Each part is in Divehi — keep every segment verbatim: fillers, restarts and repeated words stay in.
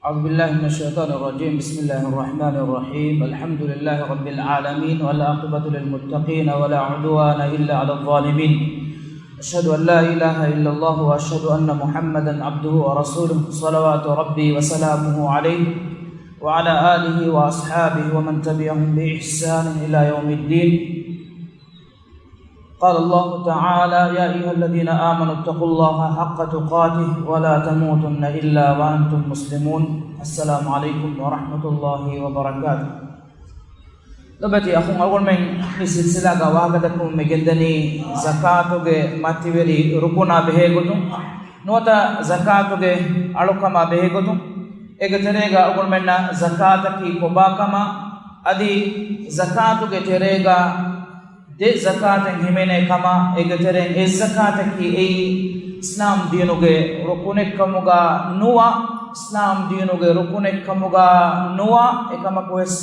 أعوذ بالله من الشيطان الرجيم. بسم الله الرحمن الرحيم. الحمد لله رب العالمين، والعاقبة للمتقين، ولا عدوان إلا على الظالمين. أشهد أن لا إله إلا الله، وأشهد أن محمدا عبده ورسوله، صلوات ربي وسلامه عليه وعلى آله وأصحابه ومن تبعهم بإحسان إلى يوم الدين. قال الله تعالى: يا أيها الذين آمنوا اتقوا الله حق تقاته ولا تموتن إلا وأنتم مسلمون. السلام عليكم ورحمة الله وبركاته. ލޮބުވެތި އަޚުން، އަޅުގަނޑުމެން މި ސިލްސިލާގަ ވާހަކަދައްކަމުން މި ގެންދަނީ ޒަކާތުގެ މަތިވެރި ރުކުނާ ބެހޭގޮތުން، ނުވަތަ ޒަކާތުގެ އަޅުކަމާ ބެހޭގޮތުން، އޭގެ ތެރޭގަ އަޅުގަނޑުމެންނަށް ޒަކާތަކީ ކޮބާކަމާ، އަދި ޒަކާތުގެ ތެރޭގަ ދެ ޒަކާތެއް ހިމެނޭ ކަމާ، އޭގެ ތެރެއިން އެއް ޒަކާތަކީ އެއީ އިސްލާމް ދީނުގެ ރުކުނެއްކަމުގަ ނުވާ، އިސްލާމް ދީނުގެ ރުކުނެއްކަމުގަ ނުވާ، އެކަމަކުވެސް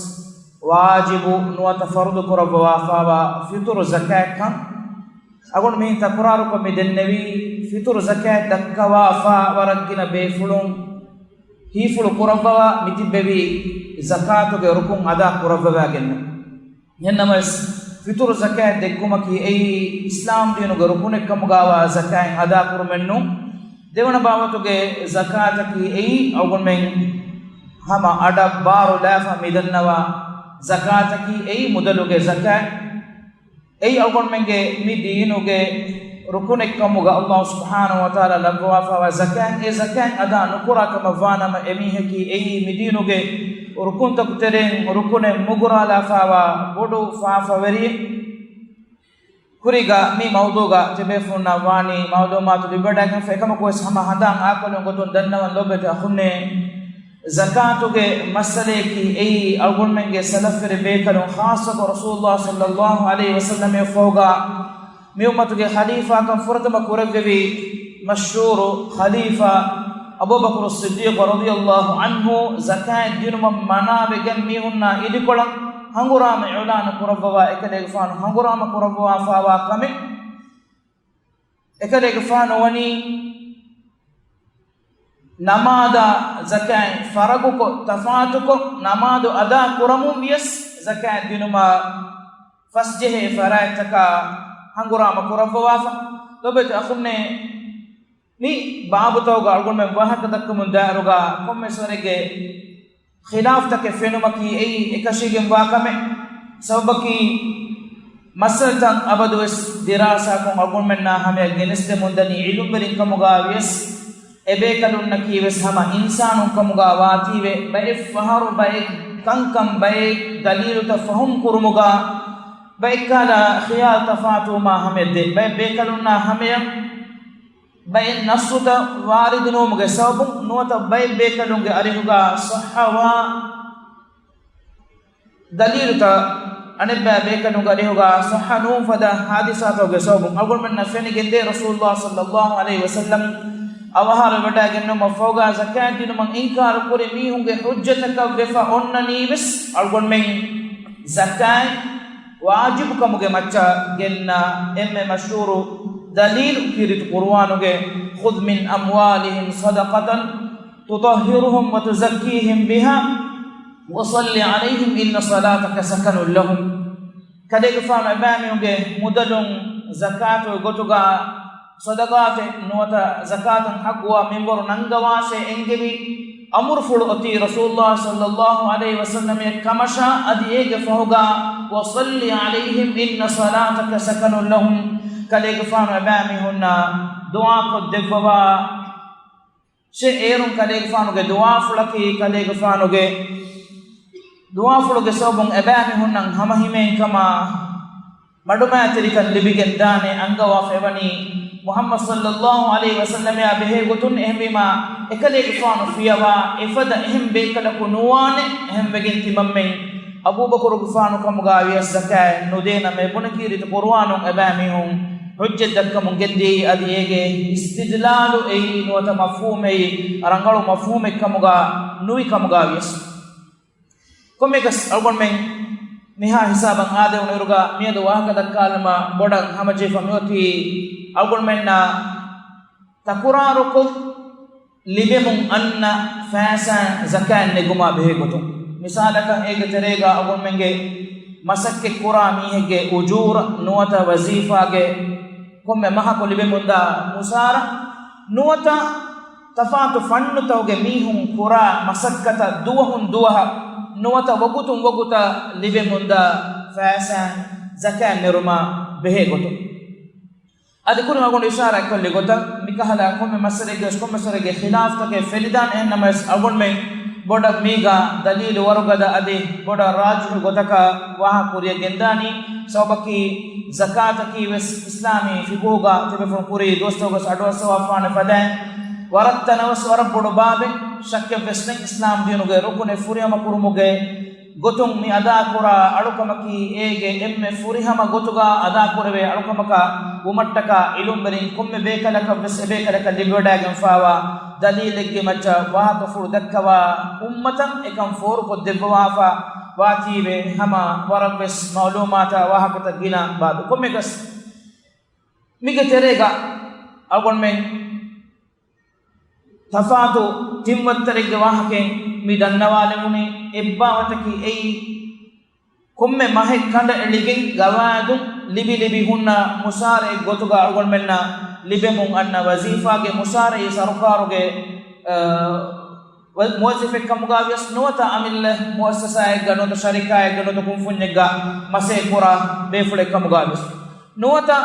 ވާޖިބު ނުވަތަ ފަރުޟު ކުރައްވަވާފާވާ ފިޠުރު ޒަކާތްކަން. އަޅުގަނޑު މިހެން ތަކުރާރުކޮށް މި ދެންނެވީ، ފިޠުރު ޒަކާތް ދައްކަވާފާ ވަރަށް ގިނަ ބޭފުޅުން ހީފުޅު ކުރައްވަވާ މިތިއްބެވީ ޒަކާތުގެ ރުކުން އަދާ ކުރައްވަވާގެންނެވި. އެހެންނަމަވެސް، ފިޠުރު ޒަކާތް ދެއްކުމަކީ އެއީ އިސްލާމް ދީނުގެ ރުކުނެއްކަމުގަވާ ޒަކާތް އަދާކުރުމެއްނޫން. ދެވަނަ ބާވަތުގެ ޒަކާތަކީ އެއީ އަޅުގަނޑުމެން ހަމަ އަޑަށް ބާރުލާފަ މިދަންނަވާ ޒަކާތަކީ އެއީ މުދަލުގެ ޒަކާތް. އެއީ އަޅުގަނޑުމެންގެ މި ދީނުގެ ރުކުނެއްކަމުގަ އައްލާހު ސުބްޙާނަހު ވަތަޢާލާ ލައްވަވާފާވާ ޒަކާތް، އެ ޒަކާތް އަދާ ނުކުރާ ކަމަށްވާނަމަ، އެމީހަކީ އެއީ މި ދީނުގެ ރުކުންތަކު ތެރެއިން ރުކުނެއް މުގުރާލާފާވާ ބޮޑު ފާފަވެރިއެއް. ކުރީގަ މި މައުޟޫގަ ތިބޭފުޅުންނަށް ވާނީ މައުލޫމާތު ލިބިވަޑައިގެންފަ، އެކަމަކުވެސް ހަމަ ހަނދާން އާކޮށްލުން ގޮތުން ދަންނަވަން ލޯބިވެތި އަޚުންނޭ، ޒަކާތުގެ މައްސަލަޔަކީ އެއީ އަޅުގަނޑުމެންގެ ސަލަފްވެރި ބޭކަލުން، ޚާއްޞަކޮށް ރަސޫލުއްލާހި ޞައްލައްލާހު ޢަލައިހި ވަސައްލަމަށްފަހުގަ މި އުއްމަތުގެ ޚަލީފާކަން ފުރަތަމަ ކުރެއްވެވި މަޝްހޫރު ޚަލީފާ އަބޫބަކުރު ޞިއްދީޤު ރަޟިޔައްލާހު ޢަންހު ޒަކާތް ދިނުމަށް މަނާވެގެން މީހުންނާ އިދިކޮޅަށް ހަނގުރާމަ އިޢުލާނު ކުރައްވަވާ، އެކަލޭގެފާނު ހަނގުރާމަ ކުރައްވަވާފާވާ ކަމެއް، އެކަލޭގެފާނު ވަނީ ނަމާދާ ޒަކާތް ފަރަގުކޮށް، ތަފާތުކޮށް، ނަމާދު އަދާ ކުރަމުން ވިޔަސް ޒަކާތް ދިނުމަށް ފަސްޖެހޭ ފަރާތްތަކާ ހަނގުރާމަ ކުރައްވަވާފަ. ލޯބިވެތި އަޚުންނޭ، މި ބާބުތަކުގަ އަޅުގަނޑުމެން ވާހަކަ ދައްކަމުން ދާއިރުގަ ކޮންމެސް ވަރެއްގެ ޚިލާފްތަކެއް ފެނުމަކީ އެއީ އެކަށީގެންވާ ކަމެއް. ސަބަބަކީ، މައްސަލަތައް އަބަދުވެސް ދިރާސާކޮށް އަޅުގަނޑުމެންނާ ހަމަޔަށް ގެނެސްދެމުންދަނީ ޢިލްމުވެރިންކަމުގަ ވިޔަސް، އެބޭކަލުންނަކީވެސް ހަމަ އިންސާނުންކަމުގަ ވާތީވެ، ބައެއްފަހަރު ބައެއް ކަންކަން، ބައެއް ދަލީލުތައް ފަހުމް ކުރުމުގަ، ބައެއްކަހަލަ ޚިޔާލް ތަފާތުވުމާ ހަމަޔަށް ދެ، ބައެއް ބޭކަލުންނާ ހަމަޔަށް ބައެއް ނައްޞުތައް ވާރިދުނުވުމުގެ ސަބަބުން، ނުވަތަ ބައެއް ބޭކަލުންގެ އަރިހުގަ ޞައްޙަވާ ދަލީލުތައް އަނެއްބައި ބޭކަލުންގެ އަރިހުގަ ޞައްޙަ ނުވުން ފަދަ ޙާދިސާތަކުގެ ސަބަބުން އަޅުގަނޑުމެންނަށް ފެނިގެންދޭ، ރަސޫލުއްލާހި ޞައްލައްލާހު ޢަލައިހި ވަސައްލަމް އަވަހާރަވެވަޑައިގެންނެވުމަށްފަހުގަ ޒަކާތް ދިނުމަށް އިންކާރު ކުރި މީހުންގެ ޙުއްޖަތަކަށް ވެފަ އޮންނަނީވެސް، އަޅުގަނޑުމެން ޒަކާތް ވާޖިބުކަމުގެ މައްޗަށް ގެންނަ އެންމެ މަޝްހޫރު ދަލީލު ކީރިތި ޤުރުއާނުގެ، "خذ من أموالهم صدقة تطهرهم وتزكيهم بها وصل عليهم إن صلاتك سكن لهم." ކަލޭގެފާނު އެބައިމީހުންގެ މުދަލުން ޒަކާތުގެ ގޮތުގަ ޞަދަޤާތެއް ނުވަތަ ޒަކާތަށް ޙައްޤުވާ މިންވަރު ނަންގަވާށޭ އެންގެވި އަމުރުފުޅު އޮތީ ރަސޫލުއްލާހި ޞައްލައްލާހު ޢަލައިހި ވަސައްލަމް އެއް ކަމަށާ، އަދި އޭގެ ފަހުގަ، "وصل عليهم إن صلاتك سكن لهم." ކަލޭގެފާނު އެބައިމީހުންނަށް ދުޢާކޮށް ދެއްވަވާށޭ، އޭރުން ކަލޭގެފާނުގެ ދުޢާފުޅަކީ ކަލޭގެފާނުގެ ދުޢާފުޅުގެ ސަބަބުން އެބައިމީހުންނަށް ހަމަހިމޭންކަމާ މަޑުމައިތިރިކަން ލިބިގެން ދާނެ. އަންގަވާފައިވަނީ މުޙައްމަދު ޞައްލައްލާހު ޢަލައިހި ވަސައްލަމާ ބެހޭ ގޮތުން. އެހެންވީމާ، އެކަލޭގެފާނު ފިޔަވާ އެފަދަ އެހެން ބޭކަލަކު ނުވާނެ. އެހެންވެގެން ތިމަންމެން އަބޫބަކުރުގެފާނު ކަމުގަ ވިޔަސް ޒަކާތް ނުދޭނަމޭ ބުނެ ކީރިތި ޤުރުއާނުން އެބައިމީހުން ޙުއްޖަތް ދައްކަމުން ގެންދިޔައީ. އަދި އޭގެ އިސްތިދްލާލު އެއީ ނުވަތަ މަފްހޫމް އެއީ ރަނގަޅު މަފްހޫމެއް ކަމުގަ ނުވި ކަމުގަ ވިޔަސް. ކޮންމެއަކަސް އަޅުގަނޑުމެން މިހާ ހިސާބަށް އާދެވުނުއިރުގަ މިއަދު ވާހަކަ ދައްކާލުމަށް ބޮޑަށް ހަމަޖެހިފަ މިއޮތީ އަޅުގަނޑުމެންނާ ތަކުރާރުކޮށް، ލިބެމުން އަންނަ ފައިސާ ޒަކާތް ނެގުމާ ބެހޭ ގޮތުން. މިސާލަކަށް އޭގެ ތެރޭގަ އަޅުގަނޑުމެންގެ މަސައްކަތް ކުރާ މީހެއްގެ އުޖޫރަ ނުވަތަ ވަޒީފާގެ ކޮންމެ މަހަކު ލިބެމުންދާ މުސާރަ ނުވަތަ ތަފާތު ފަންނުތަކުގެ މީހުން ކުރާ މަސައްކަތަށް ދުވަހުން ދުވަހަށް ނުވަތަ ވަގުތުން ވަގުތަށް ލިބެމުންދާ ފައިސާ ޒަކާތް ނެރުމާ ބެހޭ ގޮތުން. އަދި ކުރިން އަޅުގަނޑު އިޝާރާތް ކޮށްލި ގޮތަށް، މިކަހަލަ ކޮންމެ މައްސަލައެއްގެ ވެސް ކޮންމެ މައްސަލައެއްގެ ޚިލާފްތަކެއް ފެނިދާނެ. އެހެންނަމަވެސް، އަޅުގަނޑުމެން ބޮޑަށް މީގަ ދަލީލު ވަރުގަދަ އަދި ބޮޑަށް ރާޖިޙު ގޮތަކަށް ވާހަކަ ކުރިއަށް ގެންދާނީ. ސަބަބަކީ، ޒަކާތަކީ ވެސް އިސްލާމީ ފިޤުހުގަ ތިބޭފުޅުން ކުރީ ދުވަސްތަކުގަ ވެސް އަޑުއައްސަވާފާނެ ފަދައިން، ވަރަށް ތަނަވަސް ވަރަށް ބޮޑު ބާބެއް. ޝައްކެއް ވެސް ނެތް، އިސްލާމް ދީނުގެ ރުކުނެއް ފުރިހަމަ ކުރުމުގެ ގޮތުން މި އަދާކުރާ އަޅުކަމަކީ، އޭގެ އެންމެ ފުރިހަމަ ގޮތުގަ އަދާކުރެވޭ އަޅުކަމަކަށް ވުމަށްޓަކާ، އިލުމްވެރިން ކޮންމެ ބޭކަލަކަށް ވެސް އެބޭކަލަކަށް ލިބިވަޑައިގެންފާވާ ދަލީލެއްގެ މައްޗަށް ވާހަކަފުޅު ދައްކަވާ އުއްމަތަށް އެކަން ފޯރުކޮށްދެއްވަވާފާ ވާތީވެ، ހަމަ ވަރަށް ވެސް މައުލޫމާތާ ވާހަކަތައް ގިނަ ބާބެއް. ކޮންމެއަކަސް، މީގެ ތެރޭގަ އަޅުގަނޑުމެން ތަފާތު ތިން ވައްތަރެއްގެ ވާހަކައިން މި ދަންނަވާލެވުނީ. އެއްބާވަތަކީ އެއީ، ކޮންމެ މަހެއް ކަނޑައެޅިގެން ގަވާއިދުން ލިބި ލިބި ހުންނަ މުސާރައެއް ގޮތުގަ އަޅުގަނޑުމެންނަށް ލިބެމުން އަންނަ ވަޒީފާގެ މުސާރައީ ސަރުކާރުގެ، އަ، ވަ-، މުވައްޒަފެއް ކަމުގަ ވިޔަސް ނުވަތަ އަމިއްލަ މުއައްސަސާއެއްގަ ނުވަތަ ޝަރިކާއެއްގަ ނުވަތަ ކުންފުންޏެއްގަ މަސައްކަތް ކުރާ ބޭފުޅެއް ކަމުގަ ވިޔަސް ނުވަތަ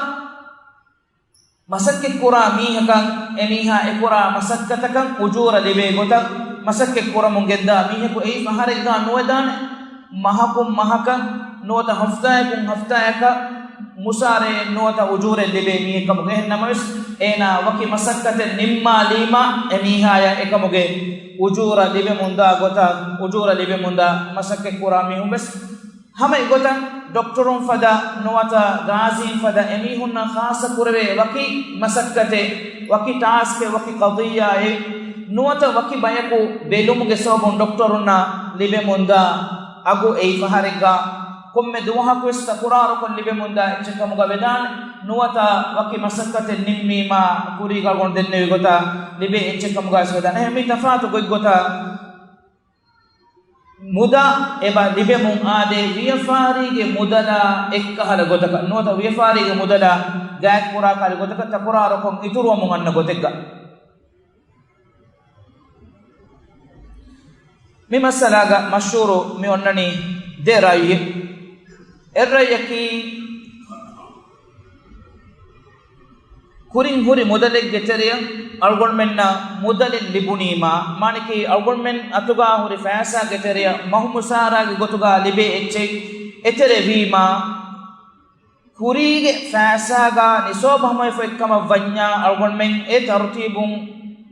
މަސައްކަތް ކުރާ މީހަކަށް، އެމީހާ އެކުރާ މަސައްކަތަކަށް އުޖޫރަ ލިބޭ ގޮތަށް، މަސައްކަތް ކުރަމުން ގެންދާ މީހަކު އެއީ ފަހަރެއްގާ ނުވެދާނެ. މަހަކުން މަހަކަށް ނުވަތަ ހަފްތާއަކުން ހަފްތާއަކަށް މުސާރައެއް ނުވަތަ އުޖޫރައެއް ލިބޭ މީހެއް ކަމުގަ. އެހެން ނަމަވެސް، އޭނާ ވަކި މަސައްކަތެއް ނިންމާލީމާ، އެމީހާޔަށް އެކަމުގެ އުޖޫރަ ލިބެމުންދާ ގޮތަށް، އުޖޫރަ ލިބެމުންދާ މަސައްކަތް ކުރާ މީހުން ވެސް ހަމަ އެގޮތަށް ޑޮކްޓަރުން ފަދަ ނުވަތަ ގާޒީން ފަދަ އެމީހުންނަށް ޚާއްޞަ ކުރެވޭ ވަކި މަސައްކަތެއް، ވަކި ޓާސްކެއް، ވަކި ޤަޟިއްޔާއެއް ނުވަތަ ވަކި ބަޔަކު ބެލުމުގެ ސަބަބުން ޑޮކްޓަރުންނަށް ލިބެމުންދާ އަގު އެއީ ފަހަރެއްގަ ކޮންމެ ދުވަހަކުވެސް ތަކުރާރުކޮށް ލިބެމުންދާ އެއްޗެއް ކަމުގަ ވެދާނެ. ނުވަތަ ވަކި މަސައްކަތެއް ނިންމީމާ ކުރީގަ އަޅުގަނޑު ދެންނެވި ގޮތަށް ލިބޭ އެއްޗެއް ކަމުގަ ވެސް ވެދާނެ. އެހެން މި ތަފާތު ގޮތްގޮތަށް މުދާ އެބަ ލިބެމުން އާދޭ، ވިޔަފާރީގެ މުދަލާ އެއްކަހަލަ ގޮތަކަށް ނުވަތަ ވިޔަފާރީގެ މުދަލާ ގާތްކުރާ ކަހަލަ ގޮތަކަށް ތަކުރާރުކޮށް އިތުރުވަމުން އަންނަ ގޮތެއްގަ. މި މައްސަލާގަ މަޝްހޫރު މި އޮންނަނީ ދެ ރައްޔެއް. އެއް ރައްޔަކީ، ކުރިން ހުރި މުދަލެއްގެ ތެރެއަށް އަޅުގަނޑުމެންނަށް މުދަލެއް ލިބުނީމާ، މާނައަކީ އަޅުގަނޑުމެން އަތުގާ ހުރި ފައިސާގެ ތެރެއަށް މަހު މުސާރާގެ ގޮތުގާ ލިބޭ އެއްޗެއް އެތެރެވީމާ، ކުރީގެ ފައިސާގާ ނިސާބު ހަމަވެފަ އޮތްކަމަށް ވަންޏާ، އަޅުގަނޑުމެން އެ ތަރުތީބުން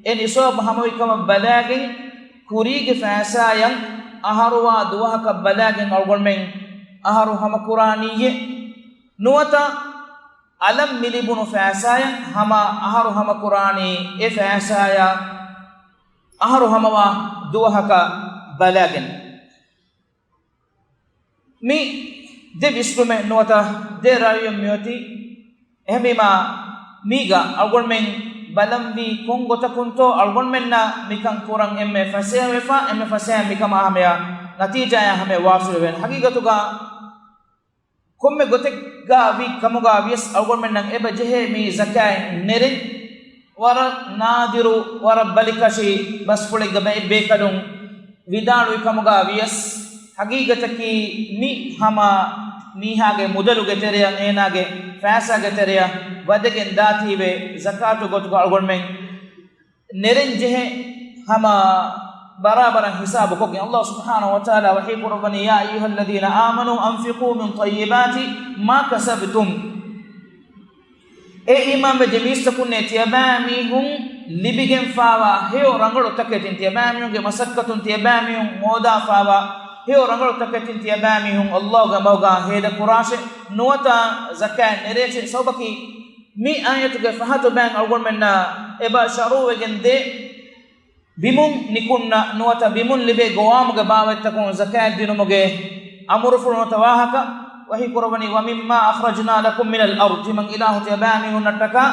އެ ނިސާބު ހަމަވިކަމަށް ބަލާގެން، ކުރީގެ ފައިސާއަށް އަހަރުވާ ދުވަހަކަށް ބަލާގެން އަޅުގަނޑުމެން އަހަރު ހަމަކުރާނީއޭ. ނުވަތަ އަލަށް މިލިބުނު ފައިސާއަށް ހަމަ އަހަރު ހަމަކުރާނީ އެ ފައިސާއާ އަހަރު ހަމަވާ ދުވަހަކަށް ބަލާގެން. މި ދެ ވިސްނުމެއް ނުވަތަ ދެ ރައުޔެއް މިއޮތީ. އެހެންވީމާ، މީގަ އަޅުގަނޑުމެން ބަލަންވީ ކޮން ގޮތަކުންތޯ އަޅުގަނޑުމެންނަށް މިކަން ކުރަން އެންމެ ފަސޭހަވެފަ، އެންމެ ފަސޭހަ މިކަމާ ހަމަޔަށް ނަތީޖާޔާ ހަމަޔަށް ވާސުލުވެން. ހަގީގަތުގަ ކޮންމެ ގޮތެއްގަ ވީ ކަމުގަ ވިޔަސް އަޅުގަނޑުމެންނަށް އެބަ ޖެހޭ މި ޒަކާތް ނެރެން. ވަރަށް ނާދިރު، ވަރަށް ބަލިކަށި ބަސްފުޅެއްގަ ބައެއް ބޭކަލުން ވިދާޅުވި ކަމުގަ ވިޔަސް، ހަގީގަތަކީ މި ހަމަ މީހާގެ މުދަލުގެ ތެރެއަށް، އޭނާގެ ފައިސާގެ ތެރެއަށް ވަދެގެން ދާތީވެ ޒަކާތު ގޮތުގަ އަޅުގަނޑުމެން ނެރެން ޖެހޭ ހަމަ ބަރާބަރަށް ހިސާބު ކޮށްގެން. އައްލާހު ސުބްޙާނަހު ވަ ތަޢާލާ ވަޙީ ކުރައްވަނީ، يا أيها الذين آمنوا أنفقوا من طيبات ما كسبتم. އޭ އީމާންވެއްޖެ މީސްތަކުންނޭ، ތިޔަބައިމީހުން ލިބިގެންފާވާ ހެޔޮ ރަނގަޅު ތަކެތިން، ތިޔަބައިމީހުންގެ މަސައްކަތުން ތިޔަބައިމީހުން ހޯދާފާވާ ހެޔޮ ރަނގަޅު ތަކެތިން ތިޔަބައިމީހުން އައްލާހުގެ މަގުގަ ހޭދަކުރާށޭ، ނުވަތަ ޒަކާތް ނެރޭށޭ. ސަބަބަކީ މި އާޔަތުގެ ފަހަތު ބައިން އަޅުގަނޑުމެންނަށް އެބަ ޝަރުޢުވެގެން ދޭ، ބިމުން ނިކުންނަ ނުވަތަ ބިމުން ލިބޭ ގޮވާމުގެ ބާވަތްތަކުން ޒަކާތް ދިނުމުގެ އަމުރުފުޅު ނުވަތަ ވާހަކަ ވަޙީ ކުރައްވަނީ، ومما أخرجنا لكم من الأرض، ތިމަން އިލާހު ތިޔަބައިމީހުންނަށްޓަކާ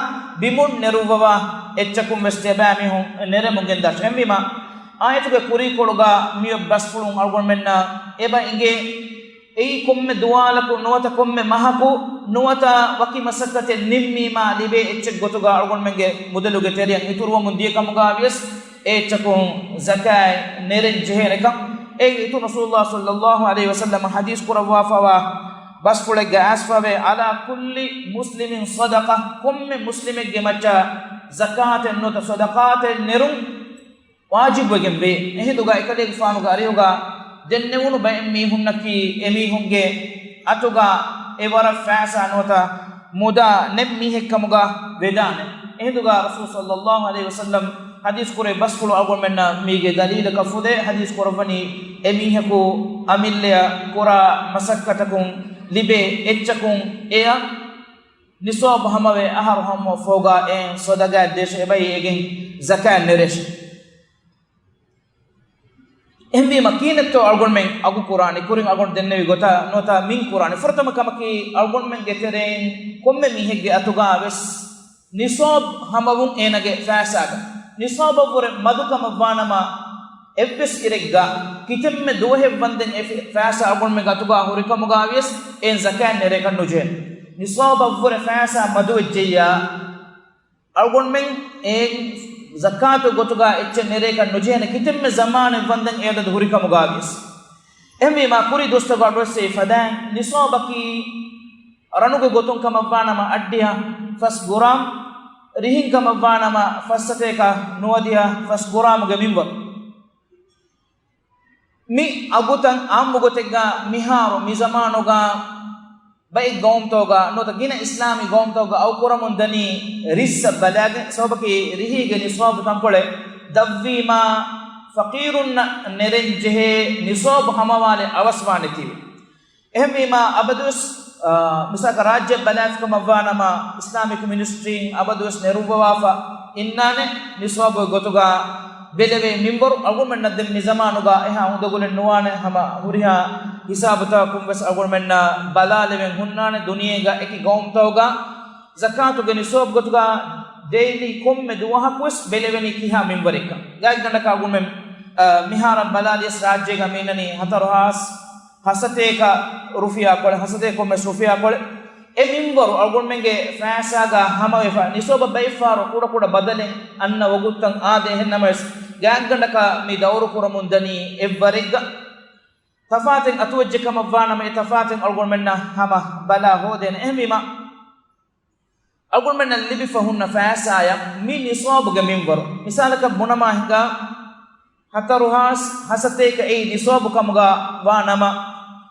ބިމުން ނެރުއްވަވާ އެއްޗަކުން ވެސް ތިޔަބައިމީހުން ނެރެމުން ގެންދާށޭ. އެހެންވީމާ، އާޔަތުގެ ކުރީކޮޅުގަ މިއޮތް ބަސްފުޅުން އަޅުގަނޑުމެންނަށް އެބަ އިނގޭ، އެއީ ކޮންމެ ދުވާލަކު ނުވަތަ ކޮންމެ މަހަކު ނުވަތަ ވަކި މަސައްކަތެއް ނިންމީމާ ލިބޭ އެއްޗެއް ގޮތުގަ އަޅުގަނޑުމެންގެ މުދަލުގެ ތެރެއަށް އިތުރުވަމުން ދިޔަ ކަމުގަ ވިޔަސް، އެ އެއްޗަކުން ޒަކާތް ނެރެން ޖެހޭނެކަން. އޭގެ އިތުރު ރަސޫލުﷲ ޞައްލަﷲ ޢަލައިހި ވަސައްލަމަ ޙަދީޘް ކުރައްވާފަވާ ބަސްފުޅެއްގަ އައިސްފަވޭ، "عَلَى كُلِّ مُسْلِمٍ صَدَقَةٌ." ކޮންމެ މުސްލިމެއްގެ މައްޗަށް ޒަކާތެއް ނުވަތަ ޞަދަޤާތެއް ނެރުން ވާޖިބުވެގެން ވޭ. އެހިނދުގަ އެކަލޭގެފާނުގެ އަރިހުގަ ދެންނެވުނު ބައެއް މީހުންނަކީ އެމީހުންގެ އަތުގަ އެވަރަށް ފައިސާ ނުވަތަ މުދާ ނެތް މީހެއްކަމުގަ ވެދާނެ. އެހިނދުގަ ރަސޫލު ޞައްލަﷲ ޢަލައިހި ވަސައްލަމް ޙަދީޘް ކުރެއްވި ބަސްފުޅު އަޅުގަނޑުމެންނަށް މީގެ ދަލީލަކަށް ފުދޭ. ޙަދީޘް ކުރައްވަނީ، އެމީހަކު އަމިއްލައަށް ކުރާ މަސައްކަތަކުން ލިބޭ އެއްޗަކުން އެއަށް ނިޞާބު ހަމަވެ، އަހަރު ހަމަވުމަށްފަހުގަ އެއިން ޞަދަޤާތް ދޭށޭ، އެބައި އޭގެން ޒަކާތް ނެރޭށޭ. އެހެންވީމަ، ކިހިނެއްތޯ އަޅުގަނޑުމެން އަގު ކުރާނީ؟ ކުރިން އަޅުގަނޑު ދެންނެވި ގޮތަށް ނުވަތަ މިން ކުރާނީ؟ ފުރަތަމަ ކަމަކީ، އަޅުގަނޑުމެންގެ ތެރެއިން ކޮންމެ މީހެއްގެ އަތުގަ ވެސް ނިޞާބު ހަމަވުން އޭނަގެ ފައިސާގަ. ނިޞާބަށްވުރެ މަދުކަމަށްވާނަމަ، އެއްވެސް އިރެއްގަ ކިތަންމެ ދުވަހެއް ވަންދެން އެ ފައިސާ އަޅުގަނޑުމެންގެ އަތުގަ ހުރިކަމުގަ ވިޔަސް އެއިން ޒަކާތް ނެރޭކަށް ނުޖެހޭނެ. ނިޞާބަށްވުރެ ފައިސާ މަދުވެއްޖެއްޔާ، އަޅުގަނޑުމެން އެއިން ޒަކާތު ގޮތުގަ އެއްޗެއް ނެރޭކަށް ނުޖެހޭނެ، ކިތަންމެ ޒަމާނެއް ވަންދެން އެ އަދަދު ހުރިކަމުގަ ވިޔަސް. އެހެންވީމާ، ކުރީ ދުވަސްތަކުގަ އަޑުއެއްސެވި ފަދައިން، ނިޞާބަކީ ރަނުގެ ގޮތުން ކަމަށްވާނަމަ އަށްޑިހަ ފަސް ގުރާމް، ރިހިން ކަމަށްވާނަމަ ފައްސަތޭކަ ނުވަދިހަ ފަސް ގުރާމުގެ މިންވަރު. މި އަގުތައް އާއްމު ގޮތެއްގަ މިހާރު މި ޒަމާނުގަ ބައެއް ގައުމުތަކުގަ ނުވަތަ ގިނަ އިސްލާމީ ގައުމުތަކުގަ އަގު ކުރަމުން ދަނީ ރިއްސަށް ބަލާގެން. ސަބަބަކީ ރިހީގެ ނިޞާބު ތަންކޮޅެއް ދަށްވީމާ، ފަޤީރުންނަށް ނެރެން ޖެހޭ ނިޞާބު ހަމަވާލެއް އަވަސްވާނެތީވެ. އެހެންވީމާ، އަބަދުވެސް، އާ، މިސާލަކަށް ރާއްޖެ ބަލާފިކަމަށްވާނަމަ، އިސްލާމިކް މިނިސްޓްރީން އަބަދުވެސް ނެރުއްވަވާފަ އިންނާނެ ނިޞާބު ގޮތުގަ ބެލެވޭ މިންވަރު. އަޅުގަނޑުމެންނަށް ދެން މި ޒަމާނުގަ އެހާ އުނދަގުލެއް ނުވާނެ. ހަމަ ހުރިހާ ހިސާބުތަކަކުން ވެސް އަޅުގަނޑުމެންނަށް ބަލާލެވެން ހުންނާނެ، ދުނިޔޭގަ އެކި ގައުމުތަކުގަ ޒަކާތުގެ ނިޞާބު ގޮތުގަ ޑެއިލީ ކޮންމެ ދުވަހަކުވެސް ބެލެވެނީ ކިހާ މިންވަރެއްކަން. ގާތްގަނޑަކަށް އަޅުގަނޑުމެން، އަ، މިހާރަށް ބަލާލިޔަސް ރާއްޖޭގަ މި އިންނަނީ ހަތަރު ހާސް ހަސަތޭކަ ރުފިޔާ ކޮޅެއް، ހަސަތޭކަ ކޮންމެސް ރުފިޔާ ކޮޅެއް. އެ މިންވަރު އަޅުގަނޑުމެންގެ ފައިސާގަ ހަމަވެފަ، ނިސޯބަށް ބައިފާރު ކުޑަކުޑަ ބަދަލެއް އަންނަ ވަގުތުތައް އާދޭ. އެހެންނަމަވެސް، ގާތްގަނޑަކަށް މި ދައުރު ކުރަމުން ދަނީ އެއްވަރެއްގަ. ތަފާތެއް އަތުވެއްޖެ ކަމަށްވާނަމަ، އެ ތަފާތެއް އަޅުގަނޑުމެންނަށް ހަމަ ބަލާ ހޯދޭނެ. އެހެންވީމަ، އަޅުގަނޑުމެންނަށް ލިބިފަ ހުންނަ ފައިސާއަށް މި ނިސޯބުގެ މިންވަރު، މިސާލަކަށް ބުނަމާ ހިނގާ، ހަތަރު ހާސް ހަސަތޭކަ އެއީ ނިސޯބު ކަމުގަ ވާ ނަމަ،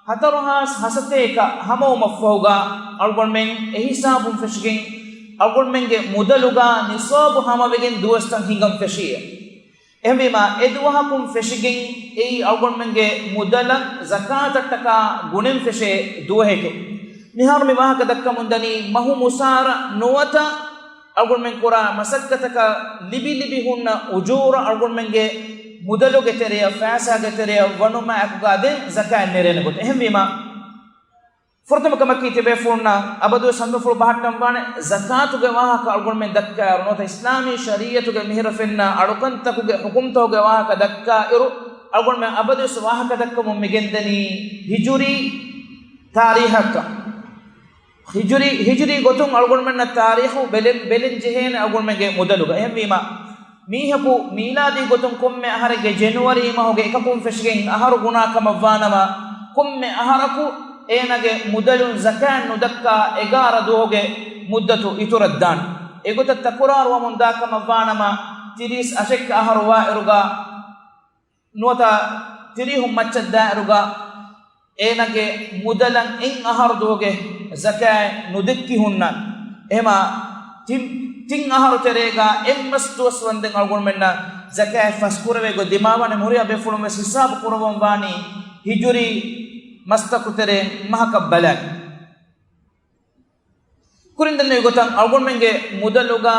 ހަތަރު ހާސް ހަސަތޭކަ ހަމަވުމަށްފަހުގަ، އަޅުގަނޑުމެން އެހިސާބުން ފެށިގެން، އަޅުގަނޑުމެންގެ މުދަލުގަ ނިސޯބު ހަމަވެގެން ދުވަސްތައް ހިނގަން ފެށީއޭ. އެހެންވީމަ، އެ ދުވަހަކުން ފެށިގެން އެއީ އަޅުގަނޑުމެންގެ މުދަލަށް ޒަކާތަށްޓަކާ ގުނެން ފެށޭ ދުވަހެކެވެ. މިހާރު މި ވާހަކަ ދައްކަމުން ދަނީ މަހު މުސާރަ ނުވަތަ އަޅުގަނޑުމެން ކުރާ މަސައްކަތަކަށް ލިބި ލިބި ހުންނަ އުޖޫރަ އަޅުގަނޑުމެންގެ މުދަލުގެ ތެރެއަށް، ފައިސާގެ ތެރެއަށް ވަނުމާއެކުގަ ދެން ޒަކާތް ނެރޭނެ ގޮތަށް. އެހެންވީމަ، ފުރަތަމަ ކަމަކީ ތިބޭފުޅުންނަށް އަބަދުވެސް ހަނދުމަފުޅު ބަހައްޓަން ވާނެ، ޒަކާތުގެ ވާހަކަ އަޅުގަނޑުމެން ދައްކާއިރު ނުވަތަ އިސްލާމީ ޝަރީއަތުގެ މިހިރަ ފެންނަ އަޅުކަންތަކުގެ ޙުކުމްތަކުގެ ވާހަކަ ދައްކާއިރު، އަޅުގަނޑުމެން އަބަދުވެސް ވާހަކަ ދައްކަމުން މިގެންދަނީ ހިޖުރީ ތާރީހަކަށް. ހިޖުރީ، ހިޖުރީ ގޮތުން އަޅުގަނޑުމެންނަށް ތާރީޚު ބެލެން، ބެލެން ޖެހޭނެ އަޅުގަނޑުމެންގެ މުދަލުގަ. އެހެންވީމަ، މީހަކު މީލާދީ ގޮތުން ކޮންމެ އަހަރެއްގެ ޖެނުއަރީ މަހުގެ އެކަކުން ފެށިގެން އަހަރު ގުނާ ކަމަށްވާނަމަ، ކޮންމެ އަހަރަކު އޭނަގެ މުދަލުން ޒަކާތް ނުދައްކާ އެގާރަ ދުވަހުގެ މުއްދަތު އިތުރަށްދާނެ. އެގޮތަށް ތަކުރާރުވަމުން ދާ ކަމަށްވާނަމަ، ތިރީސް އަށެއް އަހަރު ވާއިރުގަ، ނުވަތަ ތިރީހުން މައްޗަށް ދާއިރުގަ އޭނަގެ މުދަލަށް އެއް އަހަރު ދުވަހުގެ ޒަކާތް ނުދެއްކި ހުންނާނެ. އެހެމަ ތިން، ތިން އަހަރު ތެރޭގަ އެއް މަސް ދުވަސް ވަންދެން އަޅުގަނޑުމެންނަށް ޒަކާތް ފަސްކުރެވޭ ގޮތް ދިމާވާނެ. ހުރިހާ ބޭފުޅުން ވެސް ހިސާބު ކުރައްވަން ވާނީ ހިޖުރީ މަސްތަކު ތެރޭ މަހަކަށް ބަލާ. ކުރިން ދެންނެވި ގޮތަށް އަޅުގަނޑުމެންގެ މުދަލުގަ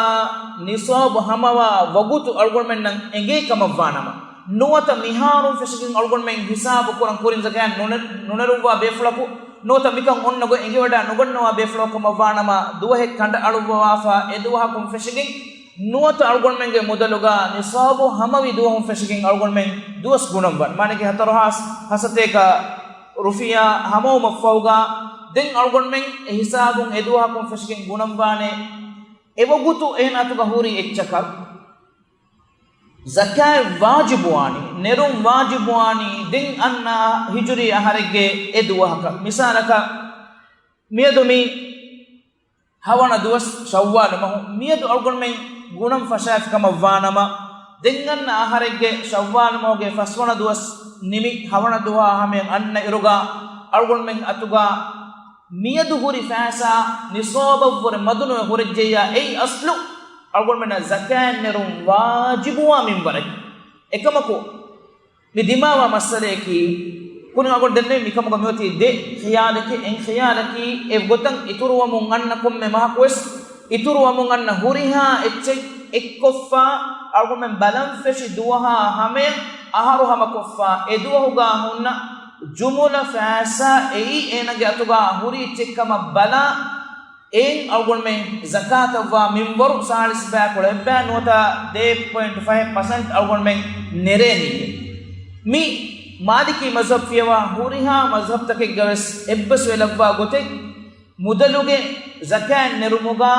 ނިސާބު ހަމަވާ ވަގުތު އަޅުގަނޑުމެންނަށް އެނގޭ ކަމަށްވާނަމަ، ނުވަތަ މިހާރުން ފެށިގެން އަޅުގަނޑުމެން ހިސާބު ކުރަން ކުރިން ޒަކާތް ނުނެ-، ނުނެރުއްވާ ބޭފުޅަކު، ނުވަތަ މިކަން އޮންނަ ގޮތް އެނގިވަޑާ ނުގަންނަވާ ބޭފުޅަކު ކަމަށްވާނަމަ، ދުވަހެއް ކަނޑައަޅުއްވަވާފަ އެ ދުވަހަކުން ފެށިގެން ނުވަތަ އަޅުގަނޑުމެންގެ މުދަލުގަ ނިޞާބު ހަމަވި ދުވަހުން ފެށިގެން އަޅުގަނޑުމެން ދުވަސް ގުނަންވާނެ. މާނައަކީ ހަތަރު ހާސް ހަސަތޭކަ ރުފިޔާ ހަމަވުމަށްފަހުގަ ދެން އަޅުގަނޑުމެން އެ ހިސާބުން އެ ދުވަހަކުން ފެށިގެން ގުނަންވާނެ. އެވަގުތު އޭނަ އަތުގަ ހުރި އެއްޗަކަށް ޒަކާތް ވާޖިބުވާނީ، ނެރުން ވާޖިބުވާނީ ދެން އަންނަ ހިޖުރީ އަހަރެއްގެ އެ ދުވަހަކަށް. މިސާލަކަށް، މިއަދު މި ހަވަނަ ދުވަސް ޝައްވާލު މަހު. މިއަދު އަޅުގަނޑުމެން ގުނަން ފަށާފި ކަމަށް ވާނަމަ، ދެން އަންނަ އަހަރެއްގެ ޝައްވާލު މަހުގެ ފަސްވަނަ ދުވަސް ނިމި ހަވަނަ ދުވަހާ ހަމަޔަށް އަންނަ އިރުގަ އަޅުގަނޑުމެން އަތުގަ މިއަދު ހުރި ފައިސާ ނިޞާބަށްވުރެ މަދުނުވެ ހުރެއްޖެއްޔާ، އެއީ އަސްލު އަޅުގަނޑުމެންނަށް ޒަކާތް ނެރުން ވާޖިބުވާ މިންވަރެއް. އެކަމަކު، މި ދިމާވާ މައްސަލަޔަކީ، ކުރިން އަޅުގަނޑު ދެންނެވި މިކަމުގަ މިއޮތީ ދެ ޚިޔާލެކޭ. އެއް ޚިޔާލަކީ އެގޮތަށް އިތުރުވަމުން އަންނަ ކޮންމެ މަހަކުވެސް، އިތުރުވަމުން އަންނަ ހުރިހާ އެއްޗެއް އެއްކޮށްފަ، އަޅުގަނޑުމެން ބަލަން ފެށި ދުވަހާ ހަމަޔަށް އަހަރު ހަމަކޮށްފަ، އެ ދުވަހުގަ ހުންނަ ޖުމުލަ ފައިސާ އެއީ އޭނަގެ އަތުގަ ހުރި އެއްޗެއް ކަމަށް ބަލާ، އެއިން އަޅުގަނޑުމެން ޒަކާތަށްވާ މިންވަރު ސާޅީސް ބައިކުޅަ އެއްބައި ނުވަތަ ދެ ޕޮއިންޓް ފައިވް ޕަސެންޓް އަޅުގަނޑުމެން ނެރޭނީ. މި މާލިކީ މަޒްހަބް ފިޔަވާ ހުރިހާ މަޒްހަބްތަކެއްގަވެސް އެއްބަސްވެލައްވާ ގޮތެއް، މުދަލުގެ ޒަކާތް ނެރުމުގަ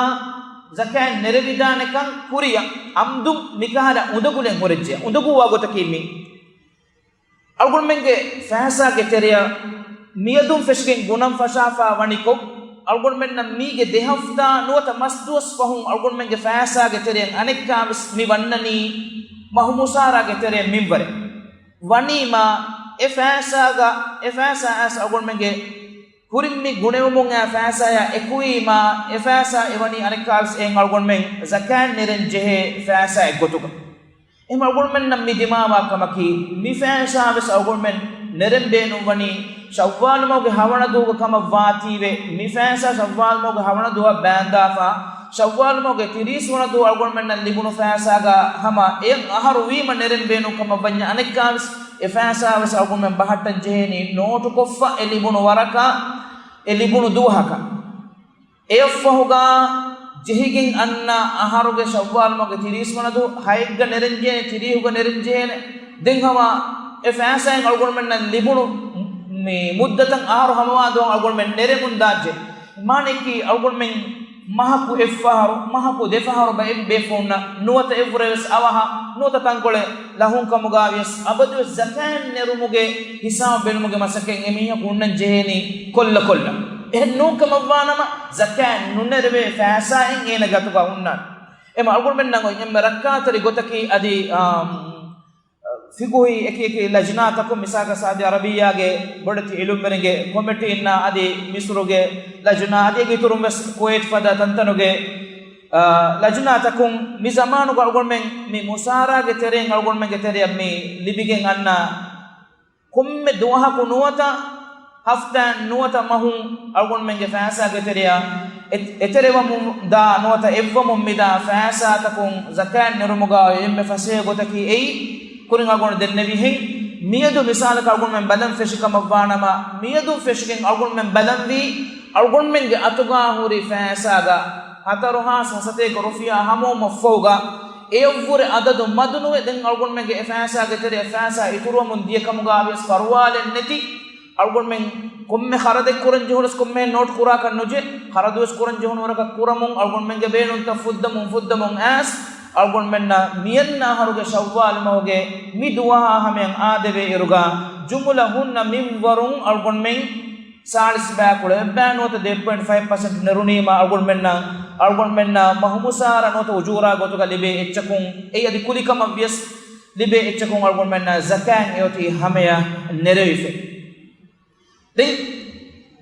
ޒަކާތް ނެރެވިދާނެކަން ކުރިއަށް އަމްދުން މިކަހަލަ އުނދަގުލެއް ހުރެއްޖެ. އުނދަގޫވާ ގޮތަކީ މި. އަޅުގަނޑުމެންގެ ފައިސާގެ ތެރެއަށް މިއަދުން ފެށިގެން ގުނަން ފަށާފަ ވަނިކޮށް، އަޅުގަނޑުމެންނަށް މީގެ ދެ ހަފްތާ ނުވަތަ މަސްދުވަސް ފަހުން އަޅުގަނޑުމެންގެ ފައިސާގެ ތެރެއަށް އަނެއްކާވެސް މި ވަންނަނީ މަހު މުސާރާގެ ތެރެއަށް މިންވަރެއް. ވަނީމާ އެ ފައިސާގަ، އެ ފައިސާ އައިސް އަޅުގަނޑުމެންގެ ކުރިން މި ގުނެވުމުން އައި ފައިސާޔާ އެކުވީމާ، އެ ފައިސާ އެވަނީ އަނެއްކާވެސް އެއިން އަޅުގަނޑުމެން ޒަކާތް ނެރެން ޖެހޭ ފައިސާއެއް ގޮތުގަ. އެހެން އަޅުގަނޑުމެންނަށް މި ދިމާވާ ކަމަކީ، މި ފައިސާވެސް އަޅުގަނޑުމެން ނެރެން ބޭނުންވަނީ ޝައްވާލު މަހުގެ ހަވަނަ ދުވަހުގަ ކަމަށް ވާތީވެ، މި ފައިސާ ޝައްވާލު މަހުގެ ހަވަނަ ދުވަހަށް ބާންދާފަ، ޝައްވާލު މަހުގެ ތިރީސް ވަނަ ދުވަހު އަޅުގަނޑުމެންނަށް ލިބުނު ފައިސާގަ ހަމަ އެއަށް އަހަރު ވީމަ ނެރެން ބޭނުން ކަމަށް ވަންޏާ، އަނެއްކާވެސް އެ ފައިސާވެސް އަޅުގަނޑުމެން ބަހައްޓަން ޖެހޭނީ ނޯޓުކޮށްފަ އެ ލިބުނު ވަރަކަށް، އެ ލިބުނު ދުވަހަކަށް. އެއަށްފަހުގަ ޖެހިގެން އަންނަ އަހަރުގެ ޝައްވާލު މަހުގެ ތިރީސް ވަނަ ދުވަހު ހައެއްގަ ނެރެންޖެހޭނެ، ތިރީހުގަ ނެރެންޖެހޭނެ. ދެން ހަމަ އެ ފައިސާއިން އަޅުގަނޑުމެންނަށް ލިބުނު މި މުއްދަތަށް އަހަރު ހަމަވާ ދުވަހަށް އަޅުގަނޑުމެން ނެރެމުން ދާއްޖެ. މާނައަކީ އަޅުގަނޑުމެން މަހަކު އެއްފަހަރު، މަހަކު ދެފަހަރު ބައެއް ބޭފުޅުންނަށް ނުވަތަ އެއްވުރެވެސް އަވަހަށް ނުވަތަ ތަންކޮޅެއް ލަހުން ކަމުގަ ވިޔަސް އަބަދުވެސް ޒަކާތް ނެރުމުގެ ހިސާބު ބެލުމުގެ މަސައްކަތް އެމީހަކު ހުންނަން ޖެހޭނީ ކޮށްލަ ކޮށްލަ. އެހެން ނޫން ކަމަށްވާނަމަ، ޒަކާތް ނުނެރެވޭ ފައިސާއެއް އޭނަގެ އަތުގަ ހުންނާނެ. އެމަ އަޅުގަނޑުމެންނަށް އޮތް އެންމެ ރައްކާތެރި ގޮތަކީ އަދި، އާ، ފިޤުހީ އެކި އެކި ލަޖްނާތަކުން، މިސާލަކަށް ސައުދީ އަރަބިއްޔާގެ ބޮޑެތި އިލްމުވެރިންގެ ކޮމިޓީންނާ އަދި މިސުރުގެ ލަޖްނާ އަދި އޭގެ އިތުރުން ވެސް ކުވައިޓް ފަދަ ތަންތަނުގެ، އާ، ލަޖްނާތަކުން މި ޒަމާނުގަ އަޅުގަނޑުމެން މި މުސާރާގެ ތެރެއިން އަޅުގަނޑުމެންގެ ތެރެއަށް މި ލިބިގެން އަންނަ ކޮންމެ ދުވަހަކު ނުވަތަ ހަފްތާއެއް ނުވަތަ މަހުން އަޅުގަނޑުމެންގެ ފައިސާގެ ތެރެއަށް އެ-، އެތެރެވަމުން ދާ ނުވަތަ އެއްވަމުން މިދާ ފައިސާތަކުން ޒަކާތް ނެރުމުގަ އެންމެ ފަސޭހަ ގޮތަކީ އެއީ، ކުރިން އަޅުގަނޑު ދެންނެވިހެން، މިއަދު މިސާލަކަށް އަޅުގަނޑުމެން ބަލަން ފެށި ކަމަށްވާނަމަ، މިއަދުން ފެށިގެން އަޅުގަނޑުމެން ބަލަންވީ، އަޅުގަނޑުމެންގެ އަތުގަ ހުރި ފައިސާގަ ހަތަރު ހާސް ހަސަތޭކަ ރުފިޔާ ހަމަވުމަށްފަހުގަ، އެއަށްވުރެ އަދަދު މަދުނުވެ، ދެން އަޅުގަނޑުމެންގެ އެ ފައިސާގެ ތެރެއަށް ފައިސާ އިތުރުވަމުން ދިޔަ ކަމުގަ ވިޔަސް ފަރުވާލެއް ނެތި. އަޅުގަނޑުމެން ކޮންމެ ޚަރަދެއް ކުރަން ޖެހުނަސް ކޮންމެހެން ނޯޓް ކުރާކަށް ނުޖެ، ޚަރަދުވެސް ކުރަން ޖެހުނު ވަރަކަށް ކުރަމުން، އަޅުގަނޑުމެންގެ ބޭނުންތައް ފުއްދަމުން ފުއްދަމުން އައިސް، އަޅުގަނޑުމެންނަށް މިއަންނަ އަހަރުގެ ޝައްވާލު މަހުގެ މި ދުވަހާ ހަމަޔަށް އާދެވޭ އިރުގަ، ޖުމުލަ ހުންނަ މިންވަރުން އަޅުގަނޑުމެން ސާޅީސް ބައިކުޅަ އެއްބައި ނުވަތަ ދެ ޕޮއިންޓް ފައިވް ޕަސެންޓް ނެރުނީމާ، އަޅުގަނޑުމެންނަށް، އަޅުގަނޑުމެންނަށް މަހު މުސާރަ ނުވަތަ އުޖޫރާ ގޮތުގަ ލިބޭ އެއްޗަކުން، އެއީ އަދި ކުލިކަމަށް ވިޔަސް ލިބޭ އެއްޗަކުން އަޅުގަނޑުމެންނަށް ޒަކާތް އެއޮތީ ހަމަޔަށް ނެރެވިފަ. ދެން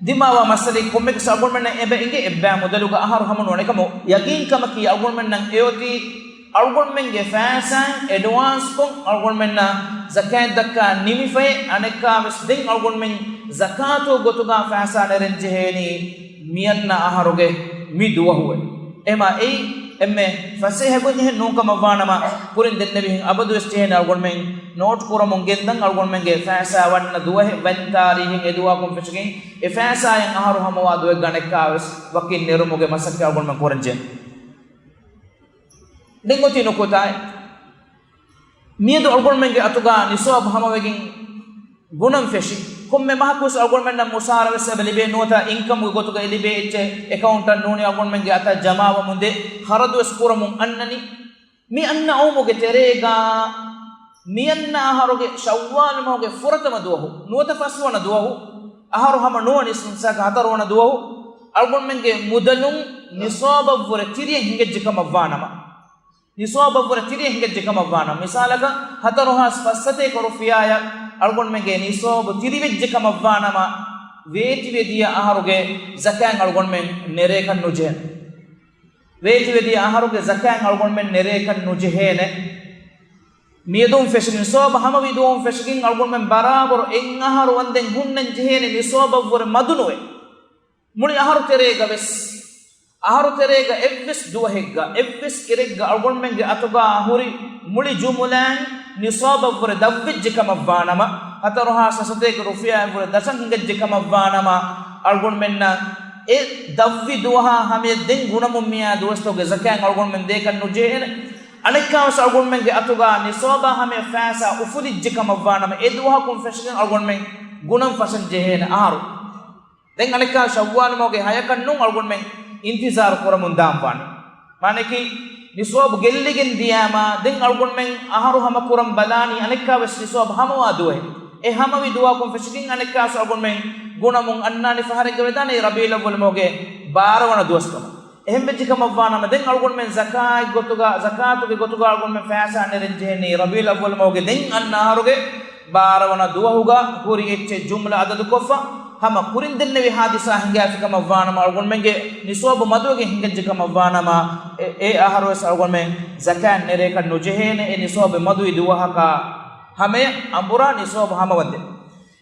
ދިމާވާ މައްސަލައެއް ކޮންމެއަކަސް އަޅުގަނޑުމެންނަށް އެބަ އިނގޭ އެއްބައި މުދަލުގަ އަހަރު ހަމަނުވާނެ. އެކަމު ޔަގީން ކަމަކީ އަޅުގަނޑުމެންނަށް އެއޮތީ އަޅުގަނޑުމެންގެ ފައިސާއިން އެޑްވާންސްކޮށް އަޅުގަނޑުމެންނަށް ޒަކާތް ދައްކާ ނިމިފައި، އަނެއްކާވެސް ދެން އަޅުގަނޑުމެން ޒަކާތު ގޮތުގަ ފައިސާ ނެރެން ޖެހޭނީ މިއަންނަ އަހަރުގެ މި ދުވަހުވެ. އެހެމާ އެއީ އެންމެ ފަސޭހަ ގޮތް އެހެން ނޫންކަމަށްވާނަމަ، ކުރިން ދެންނެވިހެން އަބަދުވެސް ޖެހޭނެ އަޅުގަނޑުމެން ނޯޓް ކުރަމުން ގެންދަން އަޅުގަނޑުމެންގެ ފައިސާ ވަންނަ ދުވަހެއް ވަން ތާރީހެއް އެ ދުވަހަކުން ފެށިގެން އެ ފައިސާއިން އަހަރު ހަމަވާ ދުވަހެއްގަ އަނެއްކާވެސް ވަކިން ނެރުމުގެ މަސައްކަތް އަޅުގަނޑުމެން ކުރަންޖެހޭ. ދެން އޮތީ ނުކުތާއެއް. މިއަދު އަޅުގަނޑުމެންގެ އަތުގަ ނިޞާބު ހަމަވެގެން ގުނަން ފެށި، ކޮންމެ މަހަކުވެސް އަޅުގަނޑުމެންނަށް މުސާރަ ވެސް އެބަ ލިބޭ ނުވަތަ އިންކަމުގެ ގޮތުގައި ލިބޭ އެއްޗެއް އެކައުންޓަށް ނޫނީ އަޅުގަނޑުމެންގެ އަތަށް ޖަމާވަމުން ދޭ ޚަރަދު ވެސް ކުރަމުން އަންނަނީ. މި އަންނަ އައުމުގެ ތެރޭގަ މިއަންނަ އަހަރުގެ ޝައްވާލު މަހުގެ ފުރަތަމަ ދުވަހު، ނުވަތަ ފަސްވަނަ ދުވަހު، އަހަރު ހަމަ ނުވަނީސް މިސާލަކަށް ހަތަރުވަނަ ދުވަހު، އަޅުގަނޑުމެންގެ މުދަލުން ނިޞާބަށްވުރެ ތިރިއެއް ހިނގައްޖެ ކަމަށްވާނަމަ، ނިޞާބަށްވުރެ ތިރިއެއް ހިނގައްޖެ ކަމަށްވާނަމަ، މިސާލަކަށް ހަތަރު ހާސް ފަސްސަތޭކަ ރުފިޔާއަށް އަޅުގަނޑުމެންގެ ނިޞާބު ތިރިވެއްޖެ ކަމަށްވާނަމަ، ވޭތިވެދިޔަ އަހަރުގެ ޒަކާތް އަޅުގަނޑުމެން ނެރޭކަށް ނުޖެހޭނެ. ވޭތިވެދިޔަ އަހަރުގެ ޒަކާތް އަޅުގަނޑުމެން ނެރޭކަށް ނުޖެހޭނެ. މިއަދުން ފެށި ނިޞާބު ހަމަވި ދުވަހުން ފެށިގެން އަޅުގަނޑުމެން ބަރާބަރު އެއް އަހަރު ވަންދެން ހުންނަން ޖެހޭނެ ނިޞާބަށްވުރެ މަދުނުވެ. މުޅި އަހަރު ތެރޭގަ ވެސް، އަހަރު ތެރޭގަ އެއްވެސް ދުވަހެއްގަ، އެއްވެސް އިރެއްގަ އަޅުގަނޑުމެންގެ އަތުގަ ހުރި މުޅި ޖުމުލައިން ނިޞާބަށްވުރެ ދަށްވެއްޖެ ކަމަށްވާނަމަ، ހަތަރު ހާސް ފަސްސަތޭކަ ރުފިޔާއަށްވުރެ ދަށަށް ހިނގައްޖެ ކަމަށްވާނަމަ، އަޅުގަނޑުމެންނަށް އެ ދަށްވި ދުވަހާ ހަމަޔަށް ދެން ގުނަމުން މިއާ ދުވަސްތަކުގެ ޒަކާތް އަޅުގަނޑުމެން ދޭކަށް ނުޖެހޭނެ. އަނެއްކާވެސް އަޅުގަނޑުމެންގެ އަތުގަ ނިޞާބާ ހަމަޔަށް ފައިސާ އުފުލިއްޖެ ކަމަށްވާނަމަ، އެ ދުވަހަކުން ފެށިގެން އަޅުގަނޑުމެން ގުނަން ފަށަން ޖެހޭނެ އަހަރު. ދެން އަނެއްކާ ޝައްވާލު މަހުގެ ހަޔަކަށް ނޫން އަޅުގަނޑުމެން އިންތިޒާރު ކުރަމުން ދާން ވާނެ. މާނައަކީ، ނިޞާބު ގެއްލިގެން ދިޔާމާ، ދެން އަޅުގަނޑުމެން އަހަރު ހަމަ ކުރަން ބަލާނީ އަނެއްކާވެސް ނިޞާބު ހަމަވާ ދުވަހެއް. އެ ހަމަވި ދުވަހަކުން ފެށިގެން އަނެއްކާވެސް އަޅުގަނޑުމެން ގުނަމުން އަންނާނީ ފަހަރެއްގަ ވެދާނެ ރަބީޢުލް އައްވަލު މަހުގެ ބާރަ ވަނަ ދުވަސް ކަމަށް. އެހެން ވެއްޖެ ކަމަށްވާނަމަ، ދެން އަޅުގަނޑުމެން ޒަކާތް ގޮތުގަ، ޒަކާތުގެ ގޮތުގަ އަޅުގަނޑުމެން ފައިސާ ނެރެން ޖެހެނީ ރަބީޢުލް އައްވަލު މަހުގެ ދެން އަންނަ އަހަރުގެ ބާރަ ވަނަ ދުވަހުގަ ހުރި އެއްޗެއް ޖުމްލަ އަދަދުކޮށްފަ، ހަމަ ކުރިން ދެންނެވި ހާދިސާ ހިނގާފި ކަމަށްވާނަމަ، އަޅުގަނޑުމެންގެ ނިޞާބު މަދުވެގެން ހިނގައްޖެ ކަމަށްވާނަމަ، އެ، އެ އަހަރުވެސް އަޅުގަނޑުމެން ޒަކާތް ނެރޭކަށް ނުޖެހޭނެ. އެ ނިޞާބެއް މަދުވި ދުވަހަކާ ހަމަޔަށް އަނބުރާ ނިޞާބު ހަމަވަންދެން.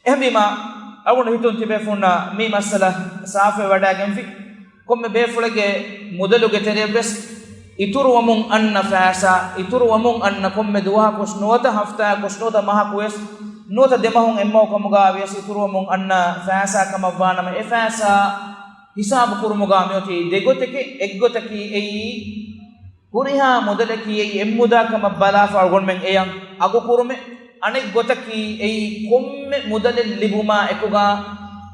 އެހެންވީމަ، އަޅުގަނޑު ހިތުން ތިބޭފުންނަށް މި މައްސަލަ ސާފުވެވަޑައިގެންފި. ކޮންމެ ބޭފުޅެއްގެ މުދަލުގެ ތެރެއަށްވެސް އިތުރުވަމުން އަންނަ ފައިސާ، އިތުރުވަމުން އަންނަ ކޮންމެ ދުވަހަކުވެސް ނުވަތަ ހަފްތާއަކުވެސް ނުވަތަ މަހަކުވެސް ނުވަތަ ދެމަހުން އެއްމަހު ކަމުގަ ވިޔަސް އިތުރުވަމުން އަންނަ ފައިސާ ކަމަށްވާނަމަ، އެ ފައިސާ ހިސާބު ކުރުމުގަ މިއޮތީ ދެގޮތެކޭ. އެއްގޮތަކީ އެއީ، ހުރިހާ މުދަލަކީ އެއީ އެއްމުދާ ކަމަށް ބަލާފަ އަޅުގަނޑުމެން އެޔަށް އަގު ކުރުމެއް. އަނެއް ގޮތަކީ އެއީ ކޮންމެ މުދަލެއް ލިބުމާ އެކުގަ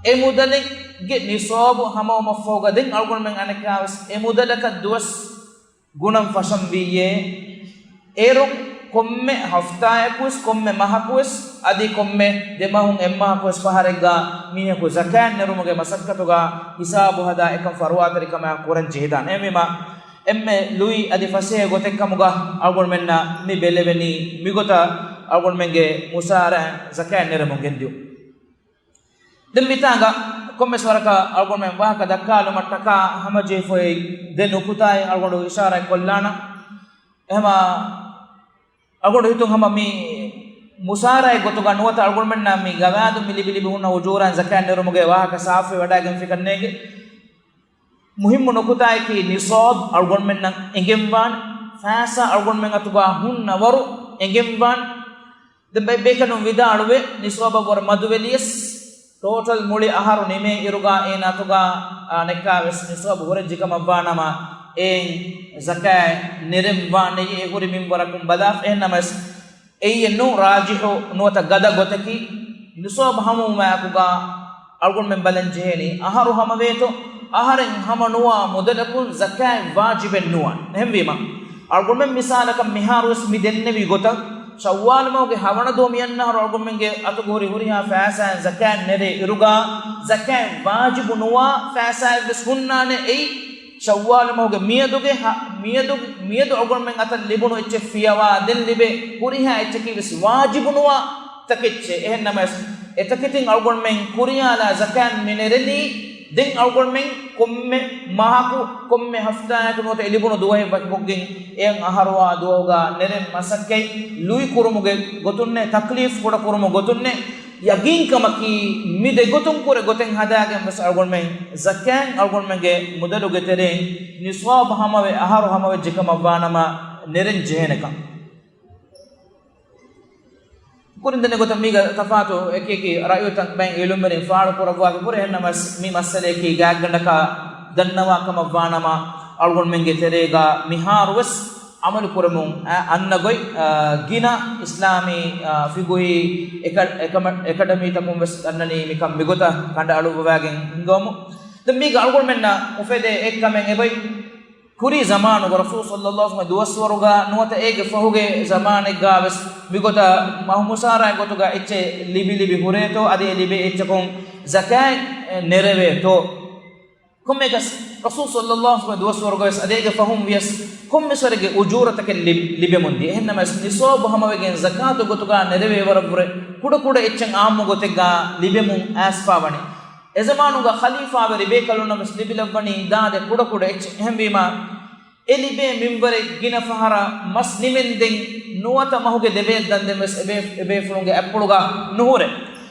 އެ މުދަލެއްގެ ނިޞާބު ހަމަވުމަށްފަހުގަ ދެން އަޅުގަނޑުމެން އަނެއްކާވެސް އެ މުދަލަކަށް ދުވަސް ގުނަން ފަށަން ވިއްޔޭ. އޭރުން ކޮންމެ ހަފްތާއަކުވެސް، ކޮންމެ މަހަކުވެސް، އަދި ކޮންމެ ދެމަހުން އެއްމަހަކުވެސް ފަހަރެއްގަ މީހަކު ޒަކާތް ނެރުމުގެ މަސައްކަތުގަ ހިސާބު ހަދާ އެކަން ފަރުވާތެރިކަމާ ކުރަން ޖެހިދާނެ. އެހެންވީމަ، އެންމެ ލުއި އަދި ފަސޭހަ ގޮތެއްކަމުގަ އަޅުގަނޑުމެންނަށް މި ބެލެވެނީ މިގޮތަށް އަޅުގަނޑުމެންގެ މުސާރައިން ޒަކާތް ނެރެމުން ގެންދިއުން. ދެން މިތާނގަ ކޮންމެސް ވަރަކަށް އަޅުގަނޑުމެން ވާހަކަ ދައްކާލުމަށްޓަކާ ހަމަޖެހިފައި ދެ ނުކުތާއެއް އަޅުގަނޑު އިޝާރާތް ކޮށްލާނަން. އެހެމަ އަޅުގަނޑު ހިތުން ހަމަ މި މުސާރައެއް ގޮތުގަ ނުވަތަ އަޅުގަނޑުމެންނަށް މި ގަވާއިދު މި ލިބި ލިބި ހުންނަ އުޖޫރާއިން ޒަކާތް ނެރުމުގެ ވާހަކަ ސާފުވެ ވަޑައިގެންފިކަންނޭނގެ. މުހިއްމު ނުކުތާއަކީ ނިޞާބު އަޅުގަނޑުމެންނަށް އެނގެންވާނެ، ފައިސާ އަޅުގަނޑުމެން އަތުގަ ހުންނަ ވަރު އެނގެންވާނެ. ދެން ބައެއް ބޭކަލުން ވިދާޅުވޭ، ނިޞާބަށްވުރެ މަދުވެލިޔަސް، ޓޯޓަލް މުޅި އަހަރު ނިމޭ އިރުގަ އޭނަ އަތުގަ، އާ، އަނެއްކާވެސް ނިޞާބު ހުރެއްޖެ ކަމަށްވާނަމަ، އެއިން ޒަކާތް ނެރެންވާނެޔޭ ހުރި މިންވަރަކުން ބަލާފަ. އެހެންނަމަވެސް، އެއީ އެއްނޫން ރާޖިޙު ނުވަތަ ގަދަ ގޮތަކީ، ނިޞާބު ހަމަވުމާއެކުގަ އަޅުގަނޑުމެން ބަލަން ޖެހޭނީ، އަހަރު ހަމަވޭތޯ، އަހަރެން ހަމަނުވާ މުދަލަކުން ޒަކާތް ވާޖިބެއް ނުވާނެ. އެހެންވީމަ، އަޅުގަނޑުމެން މިސާލަކަށް މިހާރުވެސް މި ދެންނެވި ގޮތަށް، ޝައްވާލު މަހުގެ ހަވަނަ ދުވަހު މިއަންނަ އަހަރު އަޅުގަނޑުމެންގެ އަތުގަ ހުރި ހުރިހާ ފައިސާއިން ޒަކާތް ނެރޭ އިރުގަ، ޒަކާތް ވާޖިބު ނުވާ ފައިސާއެއްވެސް ހުންނާނެ. އެއީ، ޝައްވާލު މަހުގެ މިއަދުގެ ހަ-، މިއަދު، މިއަދު އަޅުގަނޑުމެން އަތަށް ލިބުނު އެއްޗެއް ފިޔަވާ، ދެން ލިބޭ ހުރިހާ އެއްޗަކީ ވެސް ވާޖިބު ނުވާ ތަކެއްޗެއް. އެހެންނަމަވެސް، އެތަކެތިން އަޅުގަނޑުމެން ކުރިޔާލާ ޒަކާތް މި ނެރެނީ، ދެން އަޅުގަނޑުމެން ކޮންމެ މަހަކު، ކޮންމެ ހަފްތާއަކު ނުވަތަ އެ ލިބުނު ދުވަހެއް ވަކިކޮށްގެން، އެއަށް އަހަރުވާ ދުވަހުގަ ނެރެން މަސައްކަތް ލުއި ކުރުމުގެ ގޮތުންނޭ، ތަކްލީފް ކުޑަ ކުރުމުގެ ގޮތުންނޭ، ޔަގީންކަމަކީ، މި ދެގޮތުން ކުރެ ގޮތެއް ހަދާގެން ވެސް އަޅުގަނޑުމެން ޒަކާތް އަޅުގަނޑުމެންގެ މުދަލުގެ ތެރެއިން ނިޞާބު ހަމަވެ އަހަރު ހަމަވެއްޖެ ކަމަށްވާނަމަ ނެރެން ޖެހޭނެކަން. ކުރިން ދެންނެވި ގޮތަށް މީގަ ތަފާތު އެކި އެކި ރައުޔުތައް ބައެއް އިލްމުވެރިން ފާޅު ކުރައްވާފަ ހުރޭ. އެހެންނަމަވެސް، މި މައްސަލަޔަކީ ގާތްގަނޑަކަށް ދަންނަވާ ކަމަށްވާނަމަ، އަޅުގަނޑުމެންގެ ތެރޭގަ މިހާރުވެސް އަމަލު ކުރަމުން އަ-، އަންނަ ގޮތް، އާ، ގިނަ އިސްލާމީ، އާ، ފިގުހީ އެކަ-، އެކަމަ-، އެކަޑަމީތަކުން ވެސް އަންނަނީ މިކަން މިގޮތަށް ކަނޑައަޅުއްވަވާގެން ހިންގަވަމުން. ދެން މީގަ އަޅުގަނޑުމެންނަށް އުފެދޭ އެއްކަމެއް އެބައި ކުރީ ޒަމާނުގަ ރަސޫލު ޞައްލައްލާހު ޢަލައިހި ވަސައްލަމަ ދުވަސްވަރުގަ ނުވަތަ އޭގެ ފަހުގެ ޒަމާނެއްގަ ވެސް މިގޮތަށް މަހު މުސާރައެއް ގޮތުގަ އެއްޗެއް ލިބި ލިބި ހުރޭތޯ، އަދި އެ ލިބޭ އެއްޗަކުން ޒަކާތް ނެރެވޭތޯ. ކޮންމެއަކަސް ރަސޫލު ޞައްލައްލާހު ޢަލައިހި ވަސައްލަމަ ދުވަސްވަރުގަވެސް އަދި އޭގެ ފަހުން ވިޔަސް ކޮންމެސްވަރެއްގެ އުޖޫރަތަކެއް ލި-، ލިބެމުންދިޔަ. އެހެންނަމަވެސް ނިޞާބު ހަމަވެގެން ޒަކާތު ގޮތުގަ ނެރެވޭ ވަރަށްވުރެ ކުޑަކުޑަ އެއްޗެއް އާއްމު ގޮތެއްގަ ލިބެމުން އައިސްފާވަނީ. އެޒަމާނުގަ ޚަލީފާވެރި ބޭކަލުންނަށް ވެސް ލިބިލައްވަނީ ދާދެ ކުޑަކުޑަ އެއްޗެއް. އެހެންވީމާ، އެ ލިބޭ މިންވަރެއް ގިނަ ފަހަރަށް މަސް ނިމެންދެން ނުވަތަ މަހުގެ ދެބައެއް ދަންދެން ވެސް އެބޭ-، އެބޭފުޅުންގެ އަތްޕުޅުގަ ނުހުރޭ.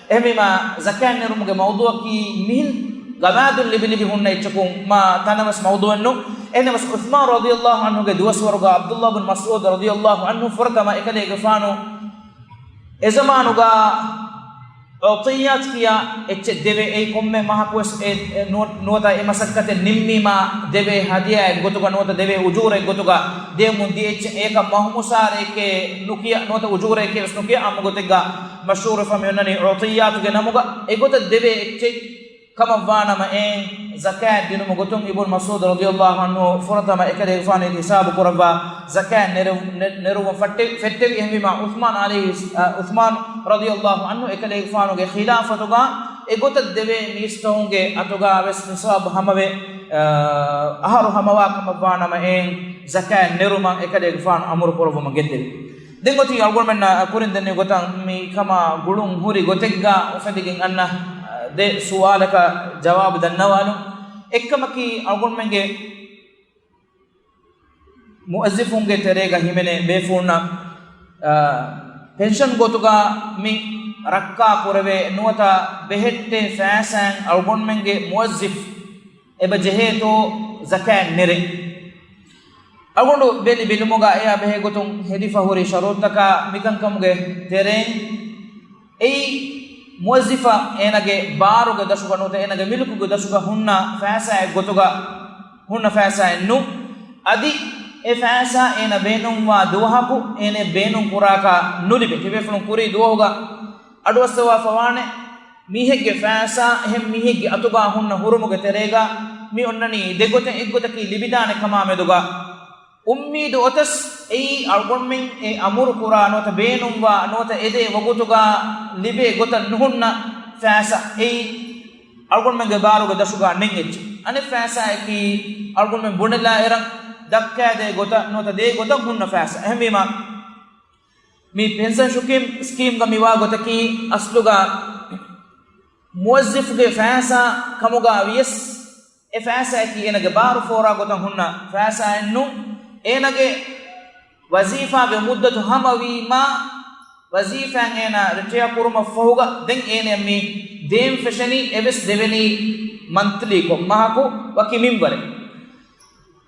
އެހެންވީމާ، ޒަކާތް ނެރުމުގެ މައުޟޫޢަކީ މިހެން ގަވާދުން ލިބި ލިބި ހުންނަ އެއްޗަކުން މާ ތަނަވަސް މައުޟޫޢެއްނު. އެހެންނަމަވެސް ޢުޘްމާން ރަޟިޔައްލާހު ޢަންހުގެ ދުވަސްވަރުގަ ޢަބްދުﷲ ބިން މަސްޢޫދު ރަޟިޔައްލާހު ޢަންހު ފުރަތަމަ އެކަލޭގެފާނު އެޒަމާނުގަ ޢުޠިއްޔާތު ކިޔާ އެއްޗެއް ދެވޭ. އެއީ ކޮންމެ މަހަކުވެސް އެ، އެ ނު-، ނުވަތަ އެ މަސައްކަތެއް ނިންމީމާ ދެވޭ ހަދިޔާއެއް ގޮތުގަ ނުވަތަ ދެވޭ އުޖޫރައެއް ގޮތުގަ ދޭމުން ދިޔަ އެއްޗެއް. އެއަކަށް މަހު މުސާރައެކޭ ނުކިޔާ، ނުވަތަ އުޖޫރައެކޭ ވެސް ނުކިޔާ އާއްމު ގޮތެއްގަ މަޝްހޫރުވެފަ މިއޮންނަނީ ޢުޠިއްޔާތުގެ ނަމުގަ. އެގޮތަށް ދެވޭ އެއްޗެއް ކަމަށްވާނަމަ، އެއިން ޒަކާތް ދިނުމުގެ ގޮތުން އިބްނު މަސްޢޫދު ރަޟިޔައްލާހު ޢަންހު ފުރަތަމަ އެކަލޭގެފާނު ހިސާބު ކުރައްވާ ޒަކާތް ނެރެ-، ނެ-، ނެރުވަން ފައްޓެ-، ފެއްޓެވި. އެހެންވީމާ، ޢުޘްމާން ޢަލައިހި، ޢުޘްމާން ރަޟިޔައްލާހު ޢަންހު އެކަލޭގެފާނުގެ ޚިލާފަތުގަ އެގޮތަށް ދެވޭ މީސްތަކުންގެ އަތުގަ ވެސް ނިޞާބު ހަމަވެ، އަހަރު ހަމަވާ ކަމަށްވާނަމަ، އެއިން ޒަކާތް ނެރުމަށް އެކަލޭގެފާނު އަމުރު ކުރައްވަމުން ގެންދެވި. ދެން އޮތީ އަޅުގަނޑުމެންނަށް ކުރިން ދެންނެވި ގޮތަށް މި ކަމާ ގުޅުން ހުރި ގޮތެއްގަ އުފެދިގެން އަންނަ ދެ ސުވާލަކަށް ޖަވާބު ދަންނަވާލުން. އެއްކަމަކީ، އަޅުގަނޑުމެންގެ މުވައްޒިފުންގެ ތެރޭގަ ހިމެނޭ ބޭފުޅުންނަށް، އާ، ޕެންޝަން ގޮތުގަ މި ރައްކާ ކުރެވޭ ނުވަތަ ބެހެއްޓޭ ފައިސާއިން އަޅުގަނޑުމެންގެ މުވައްޒިފް އެބަ ޖެހޭތޯ ޒަކާތް ނެރެން. އަޅުގަނޑު ބެލި ބެލުމުގަ އެއާ ބެހޭ ގޮތުން ހެދިފަ ހުރި ޝަރުޠުތަކާ މިކަންކަމުގެ ތެރެއިން، އެއީ މުވައްޒިފަށް އޭނަގެ ބާރުގެ ދަށުގަ ނުވަތަ އޭނަގެ މިލްކުގެ ދަށުގަ ހުންނަ ފައިސާއެއް ގޮތުގަ ހުންނަ ފައިސާއެއް ނޫން. އަދި އެ ފައިސާ އޭނަ ބޭނުންވާ ދުވަހަކު އޭނަ ބޭނުން ކުރާކަށް ނުލިބޭ. ތިބޭފުޅުން ކުރީ ދުވަހުގަ އަޑުއައްސަވާފަވާނެ މީހެއްގެ ފައިސާ އެހެން މީހެއްގެ އަތުގަ ހުންނަ ހުރުމުގެ ތެރޭގަ މި އޮންނަނީ ދެގޮތެއް އެއްގޮތަކީ ލިބިދާނެ ކަމާ މެދުގަ. އުއްމީދު އޮތަސް އެއީ އަޅުގަނޑުމެން އެ އަމުރު ކުރާ ނުވަތަ ބޭނުންވާ ނުވަތަ އެދޭ ވަގުތުގަ ލިބޭ ގޮތަށް ނުހުންނަ ފައިސާ އެއީ އަޅުގަނޑުމެންގެ ބާރުގެ ދަށުގަ ނެތް އެއްޗެއް. އަނެއް ފައިސާއަކީ އަޅުގަނޑުމެން ބުނެލާ އެރަށް ދައްކާދޭ ގޮތަށް ނުވަތަ ދޭ ގޮތަށް ހުންނަ ފައިސާ. އެހެންވީމާ، މި ޕެންޝަން ޝުކީމް، ސްކީމްގަ މިވާ ގޮތަކީ އަސްލުގަ މުވައްޒިފުގެ ފައިސާ ކަމުގަ ވިޔަސް، އެ ފައިސާއަކީ އޭނަގެ ބާރު ފޯރާ ގޮތަށް ހުންނަ ފައިސާއެއް ނޫން. އޭނަގެ ވަޒީފާގެ މުއްދަތު ހަމަވީމާ، ވަޒީފާއިން އޭނަ ރިޓަޔާ ކުރުމަށްފަހުގަ ދެން އޭނަ މި ދޭން ފެށެނީ އެވެސް ދެވެނީ މަންތްލީކޮށް، މަހަކު ވަކި މިންވަރެއް.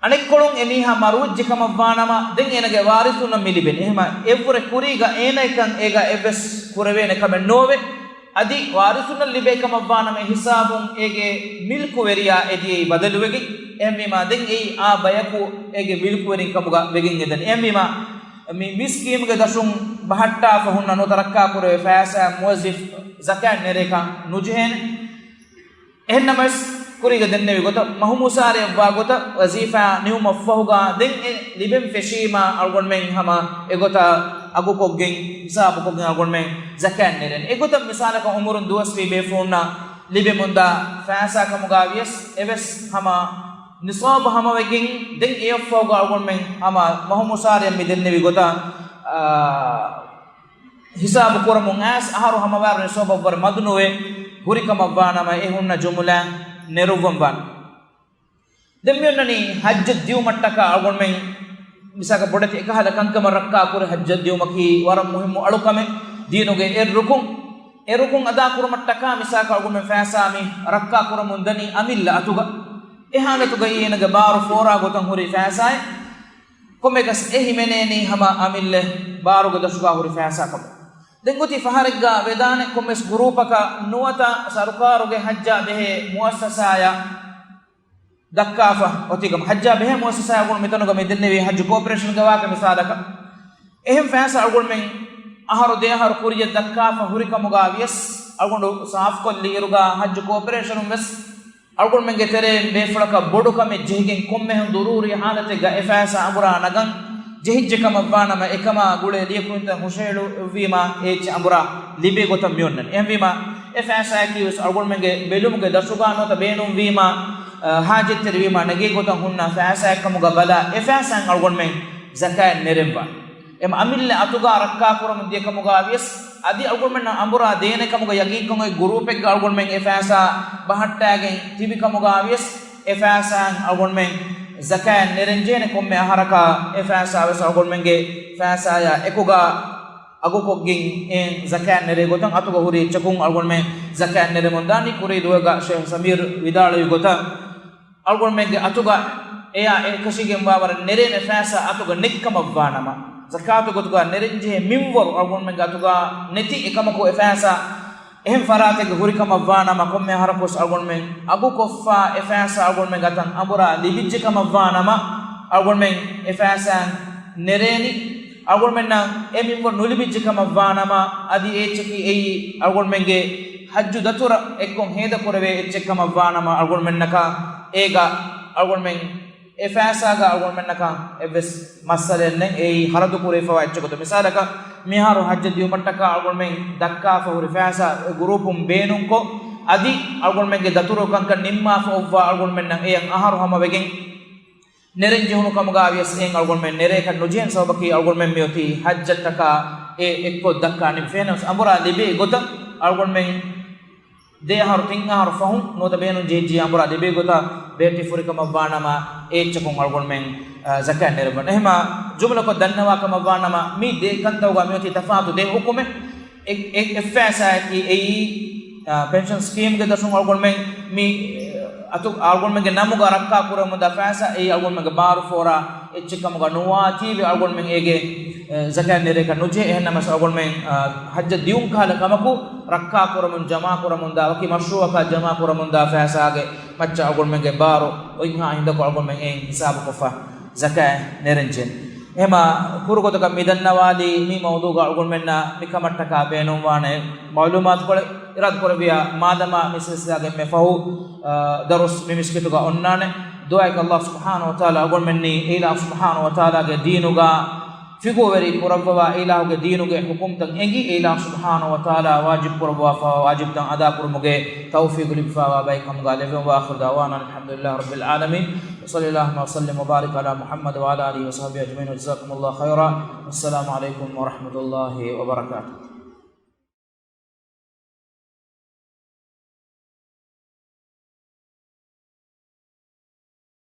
އަނެއްކޮޅުން އެމީހާ މަރުވެއްޖެ ކަމަށްވާނަމަ، ދެން އޭނަގެ ވާރިސުންނަށް މި ލިބެނީ. އެހެމަ އެއްވުރެ ކުރީގަ އޭނައަކަށް އޭގަ އެއްވެސް ކުރެވޭނެ ކަމެއް ނޯވެ. އަދި ވާރިސުންނަށް ލިބޭ ކަމަށްވާނަމަ، އެ ހިސާބުން އޭގެ މިލްކުވެރިޔާ އެދިޔައީ ބަދަލުވެގެން. އެހެންވީމާ، ދެން އެއީ އާ ބަޔަކު އޭގެ މިލްކުވެރިން ކަމުގަ ވެގެން އެދަނީ. އެހެންވީމާ، މި، މި ސްކީމްގެ ދަށުން ބަހައްޓާފަ ހުންނަ ނުވަތަ ރައްކާކުރެވޭ ފައިސާއަށް މުވައްޒިފް ޒަކާތް ނެރޭކަށް ނުޖެހޭނެ. އެހެންނަމަވެސް، ކުރީގަ ދެންނެވި ގޮތަށް، މަހު މުސާރައަށްވާ ގޮތަށް ވަޒީފާ ނިމުމަށްފަހުގަ ދެން އެ ލިބެން ފެށީމާ، އަޅުގަނޑުމެން ހަމަ އެގޮތަށް އަގުކޮށްގެން، ހިސާބުކޮށްގެން އަޅުގަނޑުމެން ޒަކާތް ނެރޭނެ. އެގޮތަށް މިސާލަކަށް، އުމުރުން ދުވަސްވީ ބޭފުޅުންނަށް ލިބެމުންދާ ފައިސާ ކަމުގަ ވިޔަސް އެވެސް ހަމަ ނިޞާބު ހަމަވެގެން، ދެން އެއަށްފަހުގަ އަޅުގަނޑުމެން ހަމަ މަހު މުސާރައަށް މި ދެންނެވި ގޮތަށް، އާ، ހިސާބު ކުރަމުން އައިސް، އަހަރު ހަމަވާއިރު ނިޞާބަށްވުރެ މަދުނުވެ ހުރިކަމަށްވާނަމަ، އެ ހުންނަ ޖުމުލަ ނެރުއްވަން ވާނެ. ދެން މި އޮންނަނީ ޙައްޖަށް ދިޔުމަށްޓަކާ އަޅުގަނޑުމެން، މިސާލަކަށް، ބޮޑެތި އެކަހަލަ ކަންކަމަށް ރައްކާކުރި. ޙައްޖަށް ދިޔުމަކީ ވަރަށް މުހިއްމު އަޅުކަމެއް. ދީނުގެ އެއް ރުކުން، އެ ރުކުން އަދާކުރުމަށްޓަކާ މިސާލަކަށް އަޅުގަނޑުމެން ފައިސާ މި ރައްކާކުރަމުން ދަނީ އަމިއްލަ އަތުގަ. އެ ޙާލަތުގައި އޭނަގެ ބާރު ފޯރާ ގޮތަށް ހުރި ފައިސާއެއް. ކޮންމެއަކަސް އެ ހިމެނޭނީ ހަމަ އަމިއްލަ ބާރުގެ ދަށުގަ ހުރި ފައިސާ ކަމަށް. ދެން އޮތީ ފަހަރެއްގަ ވެދާނެ ކޮންމެސް ގުރޫޕަކަށް ނުވަތަ ސަރުކާރުގެ ޙައްޖާ ބެހޭ މުއައްސަސާއަށް ދައްކާފަ އޮތީ ކަމަށް. ޙައްޖާ ބެހޭ މުއައްސަސާ އަޅުގަނޑު މިތަނުގަ މި ދެންނެވީ ޙައްޖު ކޯޕަރޭޝަންގެ ވާހަކަ މިސާލަކަށް. އެހެން ފައިސާ އަޅުގަނޑުމެން އަހަރު ދެ އަހަރު ކުރިޔަށް ދައްކާފަ ހުރި ކަމުގަ ވިޔަސް، އަޅުގަނޑު ސާފުކޮށްލި އިރުގަ ޙައްޖު ކޯޕަރޭޝަނުން ވެސް އަޅުގަނޑުމެންގެ ތެރެއިން ބޭފުޅަކަށް ބޮޑު ކަމެއް ޖެހިގެން ކޮންމެހެން ޟުރޫރީ ޙާލަތެއްގަ އެ ފައިސާ އަނބުރާ ނަގަން ޖެހިއްޖެ ކަމަށްވާނަމަ، އެކަމާ ގުޅޭ ލިޔެކުޅުންތައް ހުށަހެޅުއްވީމާ އެ އެއްޗެއް އަނބުރާ ލިބޭ ގޮތަށް މިއޮންނަނީ. އެހެންވީމާ، އެ ފައިސާއަކީ ވެސް އަޅުގަނޑުމެންގެ ބެލުމުގެ ދަށުގަ ނުވަތަ ބޭނުންވީމާ، އަ، ޙާޖަތްތެރިވީމާ ނެގޭ ގޮތަށް ހުންނަ ފައިސާއެއްކަމުގަ ބަލާ، އެ ފައިސާއިން އަޅުގަނޑުމެން ޒަކާތް ނެރެންވާނެ. އެމަ އަމިއްލަ އަތުގަ ރައްކާކުރަމުން ދިޔަކަމުގަ ވިޔަސް، އަދި އަޅުގަނޑުމެންނަށް އަނބުރާ ދޭނެ ކަމުގަ ޔަގީންކަން އޮތް ގުރޫޕެއްގަ އަޅުގަނޑުމެން އެ ފައިސާ ބަހައްޓާގެން ތިބި ކަމުގަ ވިޔަސް، އެ ފައިސާއިން އަޅުގަނޑުމެން ޒަކާތް ނެރެންޖޭނެ. ކޮންމެ އަހަރަކަށް އެ ފައިސާ ވެސް އަޅުގަނޑުމެންގެ ފައިސާޔާ އެކުގަ އަގުކޮށްގެން އެ ޒަކާތް ނެރޭ ގޮތަށް އަތުގަ ހުރި އެއްޗަކުން އަޅުގަނޑުމެން ޒަކާތް ނެރެމުން ދާނީ. ކުރީ ދުވަހުގަ ޝޭޚް ސަމީރު ވިދާޅުވި ގޮތަށް، އަޅުގަނޑުމެންގެ އަތުގަ އެޔާ އެކަށީގެންވާވަރަށް ނެރޭނެ ފައިސާ އަތުގަ ނެތްކަމަށްވާނަމަ، ޒަކާތު ގޮތުގަ ނެރެންޖެހޭ މިންވަރު އަޅުގަނޑުމެންގެ އަތުގަ ނެތި އެކަމަކު އެ ފައިސާ އެހެން ފަރާތެއްގަ ހުރިކަމަށްވާނަމަ، ކޮންމެ އަހަރަކުވެސް އަޅުގަނޑުމެން އަގުކޮށްފަ އެ ފައިސާ އަޅުގަނޑުމެންގެ އަތަށް އަނބުރާ ލިބިއްޖެ ކަމަށްވާނަމަ، އަޅުގަނޑުމެން އެ ފައިސާ ނެރޭނީ. އަޅުގަނޑުމެންނަށް އެ މިންވަރު ނުލިބިއްޖެ ކަމަށްވާނަމަ، އަދި އެ އެއްޗަކީ އެއީ އަޅުގަނޑުމެންގެ ޙައްޖު ދަތުރަށް އެއްކޮށް ހޭދަކުރެވޭ އެއްޗެއް ކަމަށްވާނަމަ، އަޅުގަނޑުމެންނަކަށް އޭގަ އަޅުގަނޑުމެން އެ ފައިސާގަ އަޅުގަނޑުމެންނަކަށް އެއްވެސް މައްސަލައެއް ނެތް. އެއީ ޚަރަދު ކުރެވިފައިވާ އެއްޗެއް ގޮތަށް. މިސާލަކަށް، މިހާރު ޙައްޖަށް ދިއުމަށްޓަކާ އަޅުގަނޑުމެން ދައްކާފަ ހުރި ފައިސާ އެ ގުރޫޕުން ބޭނުންކޮށް، އަދި އަޅުގަނޑުމެންގެ ދަތުރު ކަންކަން ނިންމާފަ އޮއްވާ އަޅުގަނޑުމެންނަށް އެޔަށް އަހަރު ހަމަވެގެން، ނެރެން ޖެހުނު ކަމުގަ ވިޔަސް އެއިން އަޅުގަނޑުމެން ނެރޭކަށް ނުޖެހެން ސަބަބަކީ އަޅުގަނޑުމެން މިއޮތީ ޙައްޖަށްޓަކާ އެ އެއްކޮށް ދައްކާ ނިމި ފެނަސް އަނބުރާ ލިބޭ ގޮތަށް އަޅުގަނޑުމެން ދެ އަހަރު ތިން އަހަރު ފަހުން ނުވަތަ ބޭނުން ޖެހިއްޖެ އަނބުރާ ލިބޭ ގޮތަށް ބޭއްޓި ފުރި ކަމަށްވާނަމަ އެ އެއްޗަކުން އަޅުގަނޑުމެން، އަ، ޒަކާތް ނެރެވަން. އެހެމަ ޖުމްލަކޮށް ދަންނަވާ ކަމަށްވާނަމަ މި ދެ ކަންތައުގަ މިއޮތީ ތަފާތު ދެ ޙުކުމެއް. އެ، އެ، އެއް ފައިސާއަކީ އެއީ، އާ، ޕެންޝަން ސްކީމްގެ ދަށުން އަޅުގަނޑުމެން މި، އަތު، އަޅުގަނޑުމެންގެ ނަމުގަ ރައްކާ ކުރަމުންދާ ފައިސާ އެއީ އަޅުގަނޑުމެންގެ ބާރު ފޯރާ އެއްޗެއް ކަމުގަ ނުވާތީވެ އަޅުގަނޑުމެން އޭގެ، އެ، ޒަކާތް ނެރޭކަށް ނުޖެހޭ. އެހެންނަމަސް އަޅުގަނޑުމެން، އާ، ޙައްޖަށް ދިއުން ކަހަލަ ކަމަކު ރައްކާ ކުރަމުން ޖަމާ ކުރަމުންދާ ވަކި މަޝްރޫޢަކަށް ޖަމާ ކުރަމުންދާ ފައިސާގެ މައްޗަށް އަޅުގަނޑުމެންގެ ބާރު އޮތްހާ ހިނދަކު އަޅުގަނޑުމެން އެއިން ހިސާބުކޮށްފަ ޒަކާތް ނެރެންޖެ. އެހެމަ ކުރު ގޮތަކަށް މި ދަންނަވާލީ މި މައުޟޫގަ އަޅުގަނޑުމެންނަށް މިކަމަށްޓަކާ ބޭނުންވާނެ މަޢުލޫމާތުކޮޅެއް އިރާދަކުރެއްވިޔާ، މާދަމާ މި ސިލްސިލާގެ އެންމެ ފަހު، އާ، ދަރުސް މި މިސްކިތުގަ އޮންނާނެ. ދުޢާއަކީ ﷲ ސުބްޙާނަހޫ ވަތަޢާލާ އަޅުގަނޑުމެންނީ އެއިލާހު ސުބްޙާނަހޫ ވަތަޢާލާގެ ދީނުގަ ފިޤުހުވެރި ކުރައްވަވާ، އެއިލާހުގެ ދީނުގެ ޙުކުމްތައް އެނގި، އެއިލާހު ސުބްޙާނަހޫ ވަތަޢާލާ ވާޖިބް ކުރައްވާފަވާ ވާޖިބްތައް އަދާކުރުމުގެ ތައުފީޤު ލިބިފަވާ ބައެއް ކަމުގަ ލެއްވުން. وآخر دعوانا أن الحمد لله رب العالمين. وصل اللهم وسلم وبارك على محمد وعلى آله وصحبه أجمعين. وجزاكم الله خيرا. والسلام عليكم ورحمة الله وبركاته.